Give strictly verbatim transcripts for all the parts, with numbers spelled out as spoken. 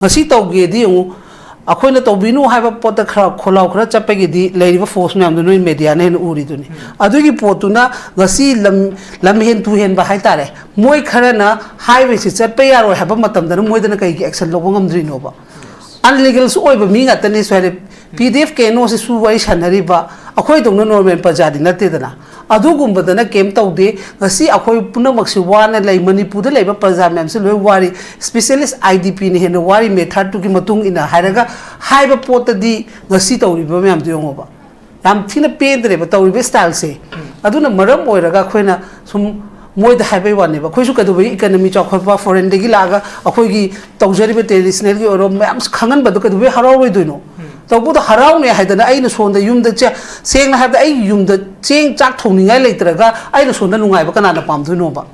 ꯉꯁꯤ ꯇꯧꯒꯦꯗꯤ ꯌꯦꯡꯉꯨ, ꯑꯩꯈꯣꯏꯅ ꯇꯧꯕꯤꯅꯨ ꯍꯥꯏꯕ ꯄꯣꯠꯇ ꯈꯔ ꯈꯣꯜꯂꯥꯎ ꯈꯔ ꯆꯠꯄꯒꯤꯗꯤ ꯂꯩꯔꯤꯕ ꯐꯣꯔꯁ ꯃꯌꯥꯝꯗꯣ ꯅꯣꯏ ꯃꯦꯗꯤꯌꯥꯅ ꯍꯦꯟꯅ ꯎꯔꯤꯗꯨꯅꯤ꯫ ꯑꯗꯨꯒꯤ ꯄꯣꯠꯇꯨꯅ ꯉꯁꯤ ꯂꯝ, ꯂꯝ ꯍꯦꯟ ꯇꯨ ꯍꯦꯟꯕ ꯍꯥꯏꯇꯥꯔꯦ, ꯃꯣꯏ ꯈꯔꯅ ꯍꯥꯏꯋꯦꯁꯤ ꯆꯠꯄ ꯌꯥꯔꯣꯏ ꯍꯥꯏꯕ ꯃꯇꯝꯗꯅ ꯃꯣꯏꯗꯅ ꯀꯩꯒꯤ ꯑꯦꯛꯁꯟ ꯂꯧꯕ ꯉꯝꯗ꯭ꯔꯤꯅꯣꯕ? ꯑꯟꯂꯤꯒꯜꯁꯨ ꯑꯣꯏꯕ ꯃꯤ ꯉꯥꯛꯇꯅꯤ ꯁ꯭ꯋꯥꯏꯗ ꯄꯤ ꯗꯤ ꯑꯦꯐ ꯀꯦ ꯑꯦꯟ ꯑꯣꯁꯤꯁꯨ ꯋꯥꯔꯤ ꯁꯥꯟꯅꯔꯤꯕ, ꯑꯩꯈꯣꯏꯗꯧꯅ ꯅꯣꯔꯃꯦꯜ ꯄ꯭ꯔꯖꯥꯗꯤ ꯅꯠꯇꯦꯗꯅ꯫ ꯑꯗꯨꯒꯨꯝꯕꯗꯅ ꯀꯩꯝ ꯇꯧꯗꯦ꯫ ꯉꯁꯤ ꯑꯩꯈꯣꯏ ꯄꯨꯝꯅꯃꯛꯁꯤ ꯋꯥꯅ ꯂꯩ, ꯃꯅꯤꯄꯨꯔꯗ ꯂꯩꯕ ꯄ꯭ꯔꯖꯥ ꯃꯌꯥꯝꯁꯤ ꯂꯣꯏ ꯋꯥꯔꯤ꯫ ꯏꯁꯄꯤꯁꯦꯂꯤꯁ ꯑꯥꯏ ꯗꯤ ꯄꯤꯅ ꯍꯦꯟꯅ ꯋꯥꯔꯤ, ꯃꯦꯊꯠꯇꯨꯒꯤ ꯃꯇꯨꯡ ꯏꯟꯅ ꯍꯥꯏꯔꯒ ꯍꯥꯏꯕ ꯄꯣꯠꯇꯗꯤ ꯉꯁꯤ ꯇꯧꯔꯤꯕ ꯃꯌꯥꯝꯗꯣ ꯌꯦꯡꯉꯣꯕ꯫ ꯌꯥꯝ ꯊꯤꯅ ꯄꯦꯟꯗ꯭ꯔꯦꯕ ꯇꯧꯔꯤꯕ ꯏꯁꯇꯥꯏꯜꯁꯦ꯫ ꯑꯗꯨꯅ ꯃꯔꯝ ꯑꯣꯏꯔꯒ ꯑꯩꯈꯣꯏꯅ ꯁꯨꯝ ꯃꯣꯏꯗ ꯍꯥꯏꯕꯩ ꯋꯥꯅꯦꯕ, ꯑꯩꯈꯣꯏꯁꯨ ꯀꯩꯗꯧꯕꯒꯤ ꯏꯀꯅꯃꯤ ꯆꯥꯎꯈꯠꯄ, ꯐꯣꯔꯦꯟꯗꯒꯤ ꯂꯥꯛꯑꯒ ꯑꯩꯈꯣꯏꯒꯤ ꯇꯧꯖꯔꯤꯕ ꯇ꯭ꯔꯦꯗꯤꯁꯅꯦꯜꯒꯤ ꯑꯣꯏꯔꯣ ꯃꯌꯥꯝ ꯈꯪꯍꯟꯕꯗꯣ ꯀꯩꯗꯧꯕꯒꯤ ꯍꯔꯥꯎꯔꯣꯏꯗꯣꯏꯅꯣ? ꯇꯧꯕꯗꯣ ꯍꯔꯥꯎꯅꯦ ꯍꯥꯏꯗꯅ ꯑꯩꯅ ꯁꯣꯝꯗ ꯌꯨꯝꯗ ꯆꯦ-, ꯁꯦꯡꯅ ꯍꯥꯏꯔꯕꯗ ꯑꯩꯒꯤ ꯌꯨꯝꯗ ꯆꯦꯡ ꯆꯥꯛ ꯊꯣꯡꯅꯤꯡꯉꯥꯏ ꯂꯩꯇ꯭ꯔꯒ ꯑꯩꯅ ꯁꯣꯝꯗ ꯅꯨꯡꯉꯥꯏꯕ ꯀꯅꯥꯅ ꯄꯥꯝꯗꯣꯏꯅꯣꯕ?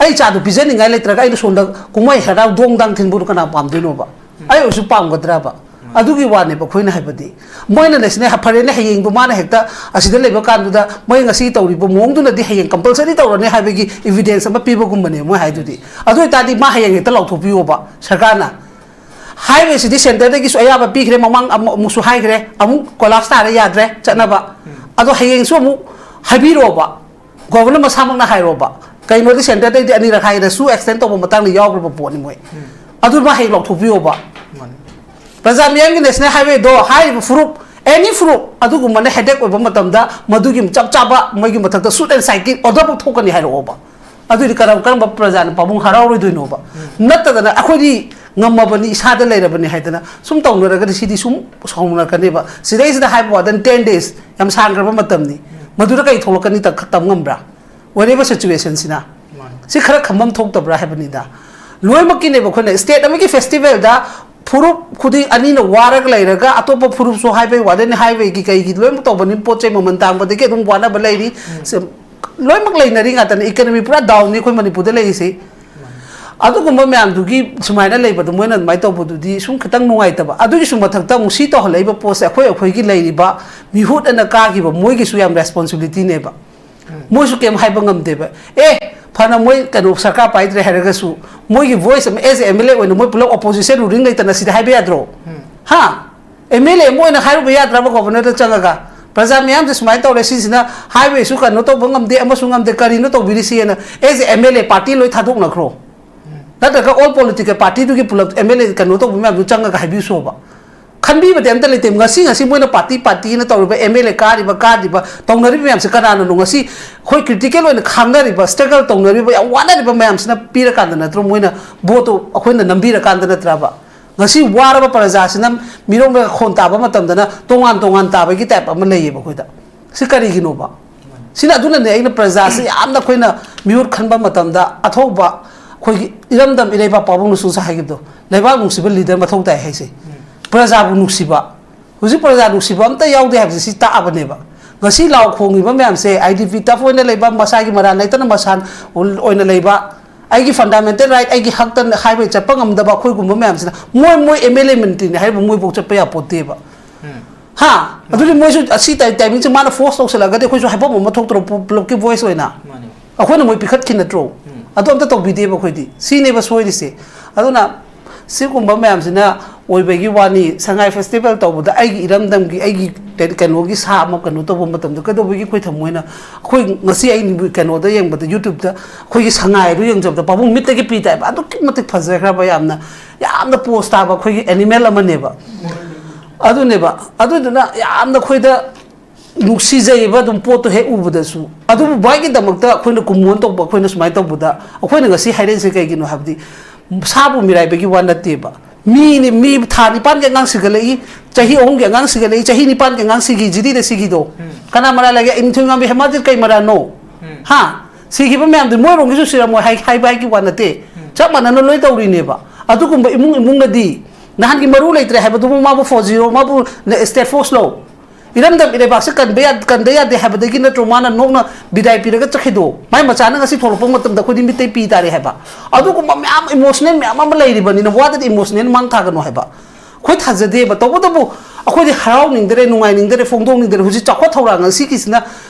ꯑꯩ ꯏꯆꯥꯗꯣ ꯄꯤꯖꯅꯤꯡꯉꯥꯏ ꯂꯩꯇ꯭ꯔꯒ ꯑꯩꯅ ꯁꯣꯝꯗ ꯀꯨꯝꯍꯩ ꯍꯔꯥꯎ ꯗꯣꯡ ꯗꯥꯡ ꯊꯤꯟꯕꯗꯣ ꯀꯅꯥ ꯄꯥꯝꯗꯣꯏꯅꯣꯕ? ꯑꯩ ꯑꯣꯏꯔꯁꯨ ꯄꯥꯝꯒꯗ꯭ꯔꯕ? ꯑꯗꯨꯒꯤ ꯋꯥꯅꯦꯕ ꯑꯩꯈꯣꯏꯅ ꯍꯥꯏꯕꯗꯤ꯫ ꯃꯣꯏꯅ ꯂꯩꯁꯤꯅꯦ, ꯐꯔꯦꯅꯦ, ꯍꯌꯦꯡꯗꯣ ꯃꯥꯅ ꯍꯦꯛꯇ ꯑꯁꯤꯗ ꯂꯩꯕ ꯀꯥꯟꯗꯨꯗ ꯃꯣꯏ ꯉꯁꯤ ꯇꯧꯔꯤꯕ ꯃꯑꯣꯡꯗꯨꯅꯗꯤ ꯍꯌꯦꯡ ꯀꯝꯄꯜꯁꯔꯤ ꯇꯧꯔꯅꯤ ꯍꯥꯏꯕꯒꯤ ꯏꯚꯤꯗꯦꯟꯁ ꯑꯃ ꯄꯤꯕꯒꯨꯝꯕꯅꯦ ꯃꯣꯏ ꯍꯥꯏꯗꯨꯗꯤ꯫ ꯑꯗꯨ ꯑꯣꯏꯇꯥꯔꯗꯤ ꯃꯥ ꯍꯌꯦꯡ ꯍꯦꯛꯇ ꯂꯥꯎꯊꯣꯛꯄꯤꯌꯣꯕ ꯁꯔꯀꯥꯔꯅ꯫ ꯍꯥꯏꯋꯦꯁꯤꯗꯤ ꯁꯦꯟꯇꯔꯗꯒꯤꯁꯨ ꯑꯌꯥꯕ ꯄꯤꯈ꯭ꯔꯦ, ꯃꯃꯥꯡ ꯑꯃꯨꯛ-, ꯑꯃꯨꯛꯁꯨ ꯍꯥꯏꯈ꯭ꯔꯦ, ꯑꯃꯨꯛ ꯀꯣꯂꯥꯞꯁ ꯇꯥꯔꯦ, ꯌꯥꯗ꯭ꯔꯦ ꯆꯠꯅꯕ꯫ ꯑꯗꯣ ꯍꯌꯦꯡꯁꯨ ꯑꯃꯨꯛ ꯍꯥꯏꯕꯤꯔꯣꯕ, ꯒꯣꯕꯔꯅꯔ ꯃꯁꯥꯃꯛꯅ ꯍꯥꯏꯔꯣꯕ꯫ ꯀꯩꯅꯣꯗꯤ ꯁꯦꯟꯇꯔꯗꯒꯤꯗꯤ ꯑꯅꯤꯔꯛ ꯍꯥꯏꯔꯁꯨ ꯑꯦꯛꯁꯇꯦꯟ ꯇꯧꯕ ꯃꯇꯥꯡꯗ ꯌꯥꯎꯈ꯭ꯔꯕ ꯄꯣꯠꯅꯤ ꯃꯣꯏ꯫ ꯑꯗꯨ ꯃꯥ ꯍꯌꯦꯡ ꯂꯥꯎꯊꯣꯛꯄꯤꯌꯣꯕ꯫ ꯃꯥꯅꯤ꯫ ꯄ꯭ꯔꯖꯥ ꯃꯤꯌꯥꯝꯒꯤ ꯅꯦꯁꯅꯦꯜ ꯍꯥꯏꯋꯦꯗꯣ ꯍꯥꯏꯔꯤꯕ ꯐꯨꯔꯨꯞ, ꯑꯦꯅꯤ ꯐꯨꯔꯨꯞ ꯑꯗꯨꯒꯨꯝꯕꯅ ꯍꯦꯗꯦꯛ ꯑꯣꯏꯕ ꯃꯇꯝꯗ ꯃꯗꯨꯒꯤ ꯆꯞ ꯆꯥꯕ ꯃꯣꯏꯒꯤ ꯃꯊꯛꯇ ꯁꯨꯠ ꯑꯦꯟ ꯁꯥꯏꯠꯀꯤ ꯑꯣꯔꯗꯔ ꯑꯃ ꯊꯣꯛꯀꯅꯤ ꯍꯥꯏꯔꯛꯑꯣꯕ꯫ ꯑꯗꯨꯗꯤ ꯀꯔꯝ-, ꯀꯔꯝꯕ ꯄ꯭ꯔꯖꯥꯅ ꯄꯥꯕꯨꯡ ꯍꯔꯥꯎꯔꯣꯏꯗꯣꯏꯅꯣꯕ? ꯅꯠꯇꯗꯅ ꯑꯩꯈꯣꯏꯗꯤ ꯉꯝꯃꯕꯅꯤ, ꯏꯁꯥꯗ ꯂꯩꯔꯕꯅꯤ ꯍꯥꯏꯗꯅ ꯁꯨꯝ ꯇꯧꯅꯔꯒꯗꯤ ꯁꯤꯗꯤ ꯁꯨꯝ ꯁꯥꯎꯅꯔꯛꯀꯅꯦꯕ꯫ ꯁꯤꯗꯩꯁꯤꯗ ꯍꯥꯏꯕ ꯋꯥꯗꯅ ꯇꯦꯟ ꯗꯦꯖ ꯌꯥꯝ ꯁꯥꯡꯈ꯭ꯔꯕ ꯃꯇꯝꯅꯤ꯫ ꯃꯗꯨꯗ ꯀꯔꯤ ꯊꯣꯛꯂꯛꯀꯅꯤ ꯇ-, ꯇꯝ ꯉꯝꯕ꯭ꯔꯥ? ꯑꯣꯏꯔꯤꯕ ꯁꯤꯆꯨꯋꯦꯁꯟꯁꯤꯅ꯫ ꯃꯥꯅꯤ꯫ ꯁꯤ ꯈꯔ ꯈꯪꯐꯝ ꯊꯣꯛꯇꯕ꯭ꯔꯥ ꯍꯥꯏꯕꯅꯤꯗ꯫ ꯂꯣꯏꯅꯃꯛꯀꯤꯅꯦꯕ ꯑꯩꯈꯣꯏꯅ ꯁ꯭ꯇꯦꯠ ꯑꯃꯒꯤ ꯐꯦꯁꯇꯤꯚꯦꯜꯗ ꯐꯨꯔꯨꯞ ꯈꯨꯗꯤꯡ ꯑꯅꯤꯅ ꯋꯥꯔꯒ ꯂꯩꯔꯒ ꯑꯇꯣꯞꯄ ꯐꯨꯔꯨꯞꯁꯨ ꯍꯥꯏꯕꯩ ꯋꯥꯗꯅꯤ, ꯍꯥꯏꯋꯦꯒꯤ ꯀꯩꯒꯤ ꯂꯣꯏꯅꯃꯛ ꯇꯧꯕꯅꯤ, ꯄꯣꯠ ꯆꯩ ꯃꯃꯜ ꯇꯥꯡꯕꯗꯒꯤ ꯑꯗꯨꯝ ꯋꯥꯅꯕ ꯂꯩꯔꯤ꯫ ꯁꯤ ꯂꯣꯏꯅꯃꯛ ꯂꯩꯅꯔꯤ ꯉꯥꯛꯇꯅꯤ, ꯏꯀꯅꯃꯤ ꯄꯨꯔꯥ ꯗꯥꯎꯟꯅꯤ ꯑꯩꯈꯣꯏ ꯃꯅꯤꯄꯨꯔꯗ ꯂꯩꯔꯤꯁꯤ꯫ ꯑꯗꯨꯒꯨꯝꯕ ꯃꯌꯥꯝꯗꯨꯒꯤ ꯁꯨꯃꯥꯏꯅ ꯂꯩꯕꯗꯣ ꯃꯣꯏꯅ ꯑꯗꯨꯃꯥꯏꯅ ꯇꯧꯕꯗꯨꯗꯤ ꯁꯨꯝ ꯈꯤꯇꯪ ꯅꯨꯡꯉꯥꯏꯇꯕ꯫ ꯑꯗꯨꯒꯤꯁꯨ ꯃꯊꯛꯇ ꯑꯃꯨꯛ ꯁꯤ ꯇꯧꯍꯜꯂꯛꯏꯕ ꯄꯣꯠꯁꯦ ꯑꯩꯈꯣꯏ ꯑꯩꯈꯣꯏꯒꯤ ꯂꯩꯔꯤꯕ ꯃꯤꯍꯨꯠ ꯑꯅ ꯀꯥꯈꯤꯕ ꯃꯣꯏꯒꯤꯁꯨ ꯌꯥꯝ ꯔꯦꯁꯄꯣꯟꯁꯤꯕꯤꯂꯤꯇꯤꯅꯦꯕ꯫ ꯃꯣꯏꯁꯨ ꯀꯩꯝ ꯍꯥꯏꯕ ꯉꯝꯗꯦꯕ꯫ ꯑꯦ, ꯐꯅ ꯃꯣꯏ ꯀꯩꯅꯣ ꯁꯔꯀꯥꯔ ꯄꯥꯏꯗ꯭ꯔꯦ ꯍꯥꯏꯔꯒꯁꯨ, ꯃꯣꯏꯒꯤ voice ꯑꯃ, as a M L A ꯑꯣꯏꯅ ꯃꯣꯏ ꯄꯨꯂꯞ opposition ruling ꯂꯩꯇꯅ ꯁꯤꯗ ꯍꯥꯏꯕ ꯌꯥꯗ꯭ꯔꯣ? ꯍꯥ? M L A ꯑꯃ ꯑꯣꯏꯅ ꯍꯥꯏꯔꯨꯕ ꯌꯥꯗ꯭ꯔꯕ ꯒꯣꯕꯔꯅꯔꯗ ꯆꯪꯉꯒ? ꯄ꯭ꯔꯖꯥ ꯃꯤꯌꯥꯝꯁꯦ ꯁꯨꯃꯥꯏꯅ ꯇꯧꯔꯦ, ꯁꯤꯁꯤꯅ highwayꯁꯨ ꯀꯩꯅꯣ ꯇꯧꯕ ꯉꯝꯗꯦ, ꯑꯃꯁꯨ ꯉꯝꯗꯦ, ꯀꯔꯤꯅꯣ ꯇꯧꯕꯤꯔꯤꯁꯤꯅ? As a M L A party ꯂꯣꯏ ꯊꯥꯗꯣꯛꯅꯈ꯭ꯔꯣ, ꯅꯠꯇ꯭ꯔꯒ all political partyꯗꯨꯒꯤ ꯄꯨꯂꯞ M L A ꯀꯩꯅꯣ ꯇꯧꯕ ꯃꯌꯥꯝꯗꯨ ꯆꯪꯉꯒ ꯍꯥꯏꯕꯤꯌꯨꯁꯣꯕ꯫ ꯈꯟꯕꯤꯕꯗꯤ ꯑꯝꯇ ꯂꯩꯇꯦ꯫ ꯉꯁꯤ, ꯉꯁꯤ ꯃꯣꯏꯅ party partyꯅ ꯇꯧꯔꯤꯕ, M L A ꯀꯥꯔꯤꯕ, ꯀꯥꯗ꯭ꯔꯤꯕ, ꯇꯧꯅꯔꯤꯕ ꯃꯌꯥꯝꯁꯦ ꯀꯅꯥꯅꯅꯣ? ꯉꯁꯤ ꯑꯩꯈꯣꯏ critical ꯑꯣꯏꯅ ꯈꯥꯡꯅꯔꯤꯕ, struggle ꯇꯧꯅꯔꯤꯕ, ꯌꯥꯝ ꯋꯥꯅꯔꯤꯕ ꯃꯌꯥꯝꯁꯤꯅ ꯄꯤꯔꯀꯥꯟꯗ ꯅꯠꯇ꯭ꯔꯣ ꯃꯣꯏꯅ voteꯇꯣ ꯑꯩꯈꯣꯏꯅ ꯅꯝꯕꯤꯔꯀꯥꯟꯗ ꯅꯠꯇ꯭ꯔꯕ? ꯉꯁꯤ ꯋꯥꯔꯕ ꯄ꯭ꯔꯖꯥꯁꯤꯅ ꯃꯤꯔꯣꯟꯕ ꯈꯣꯟ ꯇꯥꯕ ꯃꯇꯝꯗꯅ ꯇꯣꯉꯥꯟ ꯇꯣꯉꯥꯟ ꯇꯥꯕꯒꯤ type ꯑꯃ ꯂꯩꯌꯦꯕ ꯑꯩꯈꯣꯏꯗ꯫ ꯁꯤ ꯀꯔꯤꯒꯤꯅꯣꯕ? ꯁꯤꯅ, ꯑꯗꯨꯅꯅꯦ ꯑꯩꯅ ꯄ꯭ꯔꯖꯥꯁꯤ ꯌꯥꯝꯅ ꯑꯩꯈꯣꯏꯅ ꯃꯤꯍꯨꯠ ꯈꯟꯕ ꯃꯇꯝꯗ ꯑꯊꯧꯕ ꯑꯩꯈꯣꯏꯒꯤ ꯏꯔꯝꯗꯝ ꯏꯔꯩꯕꯥꯛ ꯄꯥꯕꯨꯡꯅꯁꯨ ꯉꯁꯥꯏ ꯍꯥꯏꯈꯤꯕꯗꯣ, ꯂꯩꯕꯥꯛ ꯅꯨꯡꯁꯤꯕ leader ꯃꯊꯧ ꯇꯥꯏ ꯍꯥꯏꯁꯦ꯫ ꯄ꯭ꯔꯖꯥꯕꯨ ꯅꯨꯡꯁꯤꯕ, ꯍꯧꯖꯤꯛ ꯄ꯭ꯔꯖꯥ ꯅꯨꯡꯁꯤꯕ ꯑꯝꯇ ꯌꯥꯎꯗꯦ ꯍꯥꯏꯕꯁꯦ ꯁꯤ ꯇꯥꯛꯑꯕꯅꯦꯕ꯫ ꯉꯁꯤ ꯂꯥꯎ ꯈꯣꯡꯉꯤꯕ ꯃꯌꯥꯝꯁꯦ, I D P tough ꯑꯣꯏꯅ ꯂꯩꯕ, ꯃꯁꯥꯒꯤ ꯃꯔꯥꯜ ꯂꯩꯇꯅ ꯃꯁꯥꯟ ꯑꯣꯏꯅ ꯂꯩꯕ, ꯑꯩꯒꯤ fundamental right, ꯑꯩꯒꯤ ꯍꯛꯇ highway ꯆꯠꯄ ꯉꯝꯗꯕ ꯑꯩꯈꯣꯏꯒꯨꯝꯕ ꯃꯌꯥꯝꯁꯤꯅ, ꯃꯣꯏ, ꯃꯣꯏ M L A ꯃꯟꯇ꯭ꯔꯤꯅꯤ ꯍꯥꯏꯔꯤꯕ ꯃꯣꯏꯐꯥꯎ ꯆꯠꯄ ꯌꯥꯄꯣꯠꯇꯦꯕ꯫ ꯍꯥ? ꯑꯗꯨꯗꯤ ꯃꯣꯏꯁꯨ ꯑꯁꯤ ꯇꯥꯏ-, timingꯁꯦ ꯃꯥꯅ force ꯇꯧꯁꯜꯂꯛꯑꯒꯗꯤ ꯑꯩꯈꯣꯏꯁꯨ ꯍꯥꯏꯐꯝ ꯑꯃ ꯊꯣꯛꯇ꯭ꯔꯣ ꯄꯨ-, ꯄꯨꯂꯞꯀꯤ voice ꯑꯣꯏꯅ? ꯃꯥꯅꯦ꯫ ꯑꯩꯈꯣꯏꯅ ꯃꯣꯏ ꯄꯤꯈꯠꯈꯤ ꯅꯠꯇ꯭ꯔꯣ? ꯑꯗꯨ ꯑꯝꯇ ꯇꯧꯕꯤꯗꯦꯕ ꯑꯩꯈꯣꯏꯗꯤ꯫ ꯁꯤꯅꯦꯕ ꯁꯣꯏꯔꯤꯁꯦ꯫ ꯑꯗꯨꯅ ꯁꯤꯒꯨꯝꯕ ꯃꯌꯥꯝꯁꯤꯅ ꯑꯣꯏꯕꯒꯤ ꯋꯥꯅꯤ꯫ ꯁꯉꯥꯏ festival ꯇꯧꯕꯗ ꯑꯩꯒꯤ ꯏꯔꯝꯗꯝꯒꯤ, ꯑꯩꯒꯤ ꯀꯩ-, ꯀꯩꯅꯣꯒꯤ ꯁꯥ ꯑꯃ ꯀꯩꯅꯣ ꯇꯧꯕ ꯃꯇꯝꯗ ꯀꯩꯗꯧꯕꯒꯤ ꯑꯩꯈꯣꯏ ꯊꯃꯣꯏꯅ, ꯑꯩꯈꯣꯏ ꯉꯁꯤ ꯑꯩ ꯀꯩꯅꯣꯗ ꯌꯦꯡꯕꯗ, YouTubeꯇ ꯑꯩꯈꯣꯏꯒꯤ ꯁꯉꯥꯏꯗꯨ ꯌꯦꯡꯖꯕꯗ ꯄꯥꯕꯨꯡ ꯃꯤꯠꯇꯒꯤ ꯄꯤ ꯇꯥꯏꯕ꯫ ꯑꯗꯨꯛꯀꯤ ꯃꯇꯤꯛ ꯐꯖꯈ꯭ꯔꯕ, ꯌꯥꯝꯅ, ꯌꯥꯝꯅ pose ꯇꯥꯕ ꯑꯩꯈꯣꯏꯒꯤ animal ꯑꯃꯅꯦꯕ꯫ ꯑꯗꯨꯅꯦꯕ꯫ ꯑꯗꯨꯗꯨꯅ ꯌꯥꯝꯅ ꯑꯩꯈꯣꯏꯗ ꯅꯨꯡꯁꯤꯖꯩꯌꯦꯕ ꯑꯗꯨꯝ ꯄꯣꯠꯇꯣ ꯍꯦꯛ ꯎꯕꯗꯁꯨ꯫ ꯑꯗꯨꯕꯨ ꯚꯥꯏꯒꯤꯗꯃꯛꯇ ꯑꯩꯈꯣꯏꯅ ꯀꯨꯝꯑꯣꯟ ꯇꯧꯕ, ꯑꯩꯈꯣꯏꯅ ꯁꯨꯃꯥꯏꯅ ꯇꯧꯕꯗ ꯑꯩꯈꯣꯏꯅ ꯉꯁꯤ ꯍꯥꯏꯔꯛꯏꯁꯦ ꯀꯩꯒꯤꯅꯣ ꯍꯥꯏꯕꯗꯤ ꯁꯥꯕꯨ ꯃꯤꯔꯥꯏꯕꯒꯤ ꯋꯥ ꯅꯠꯇꯦꯕ꯫ ꯃꯤꯅꯤ, ꯃꯤ ꯊꯥ ꯅꯤꯄꯥꯟꯒꯤ ꯑꯉꯥꯡ ꯁꯤꯒꯠꯂꯛꯏ, ꯆꯍꯤ ꯑꯍꯨꯝꯒꯤ ꯑꯉꯥꯡ ꯁꯤꯒꯠꯂꯛꯏ, ꯆꯍꯤ ꯅꯤꯄꯥꯟꯒꯤ ꯑꯉꯥꯡ ꯁꯤꯒꯤ, ꯖꯤꯔꯤꯗ ꯁꯤꯒꯤꯗꯣ꯫ ꯀꯅꯥ ꯃꯔꯥꯜ ꯂꯩꯒꯦ? ꯅꯤꯡꯊꯧꯉꯥꯝꯕꯤ ꯍꯦꯃꯥꯖꯤꯠ ꯀꯩ ꯃꯔꯥꯜꯅꯣ? ꯍꯥ? ꯁꯤꯈꯤꯕ ꯃꯌꯥꯝꯗꯨ ꯃꯣꯏꯔꯣꯝꯒꯤꯁꯨ ꯁꯤꯔꯝꯃꯣꯏ ꯍꯥꯏ-, ꯍꯥꯏꯕ ꯍꯥꯏꯒꯤ ꯋꯥ ꯅꯠꯇꯦ꯫ ꯆꯞ ꯃꯥꯟꯅꯅ ꯂꯣꯏ ꯇꯧꯔꯤꯅꯦꯕ꯫ ꯑꯗꯨꯒꯨꯝꯕ ꯏꯃꯨꯡ ꯏꯃꯨꯡꯅꯗꯤ ꯅꯍꯥꯟꯒꯤ ꯃꯔꯨ ꯂꯩꯇ꯭ꯔꯦ ꯍꯥꯏꯕꯗꯨꯕꯨ ꯃꯥꯕꯨ ꯐꯣꯔ ꯖꯤꯔꯣ, ꯃꯥꯕꯨ ꯅ-, state force ꯂꯧ? ꯏꯔꯝꯗꯝ ꯏꯔꯩꯕꯥꯛꯁꯦ ꯀꯟꯕ ꯌꯥ-, ꯀꯟꯗ ꯌꯥꯗꯦ ꯍꯥꯏꯕꯗꯒꯤ ꯅꯠꯇ꯭ꯔꯣ ꯃꯥꯅ ꯅꯣꯛꯅ ꯕꯤꯗꯥꯏ ꯄꯤꯔꯒ ꯆꯠꯈꯤꯗꯣ? ꯃꯥꯏ ꯃꯆꯥꯅ ꯉꯁꯤ ꯊꯣꯛꯂꯛꯄ ꯃꯇꯝꯗ ꯑꯩꯈꯣꯏꯗꯤ ꯃꯤꯠꯇꯩ ꯄꯤ ꯇꯥꯔꯦ ꯍꯥꯏꯕ꯫ ꯑꯗꯨꯒꯨꯝꯕ ꯃꯌꯥꯝ emotional ꯃꯌꯥꯝ ꯑꯃ ꯂꯩꯔꯤꯕꯅꯤꯅ ꯋꯥꯗꯗꯤ emotional ꯃꯥꯡ ꯊꯥꯒꯅꯨ ꯍꯥꯏꯕ꯫ ꯑꯩꯈꯣꯏ ꯊꯥꯖꯗꯦꯕ꯫ ꯇꯧꯕꯇꯕꯨ ꯑꯩꯈꯣꯏꯗꯤ ꯍꯔꯥꯎꯅꯤꯡꯗꯔꯦ, ꯅꯨꯡꯉꯥꯏꯅꯤꯡꯗꯔꯦ, ꯐꯣꯡꯗꯣꯛꯅꯤꯡꯗꯔꯦ꯫ ꯍꯧꯖꯤꯛ ꯆꯥꯎꯈꯠ ꯊꯧꯔꯥꯡ ꯑꯁꯤꯒꯤꯁꯤꯅ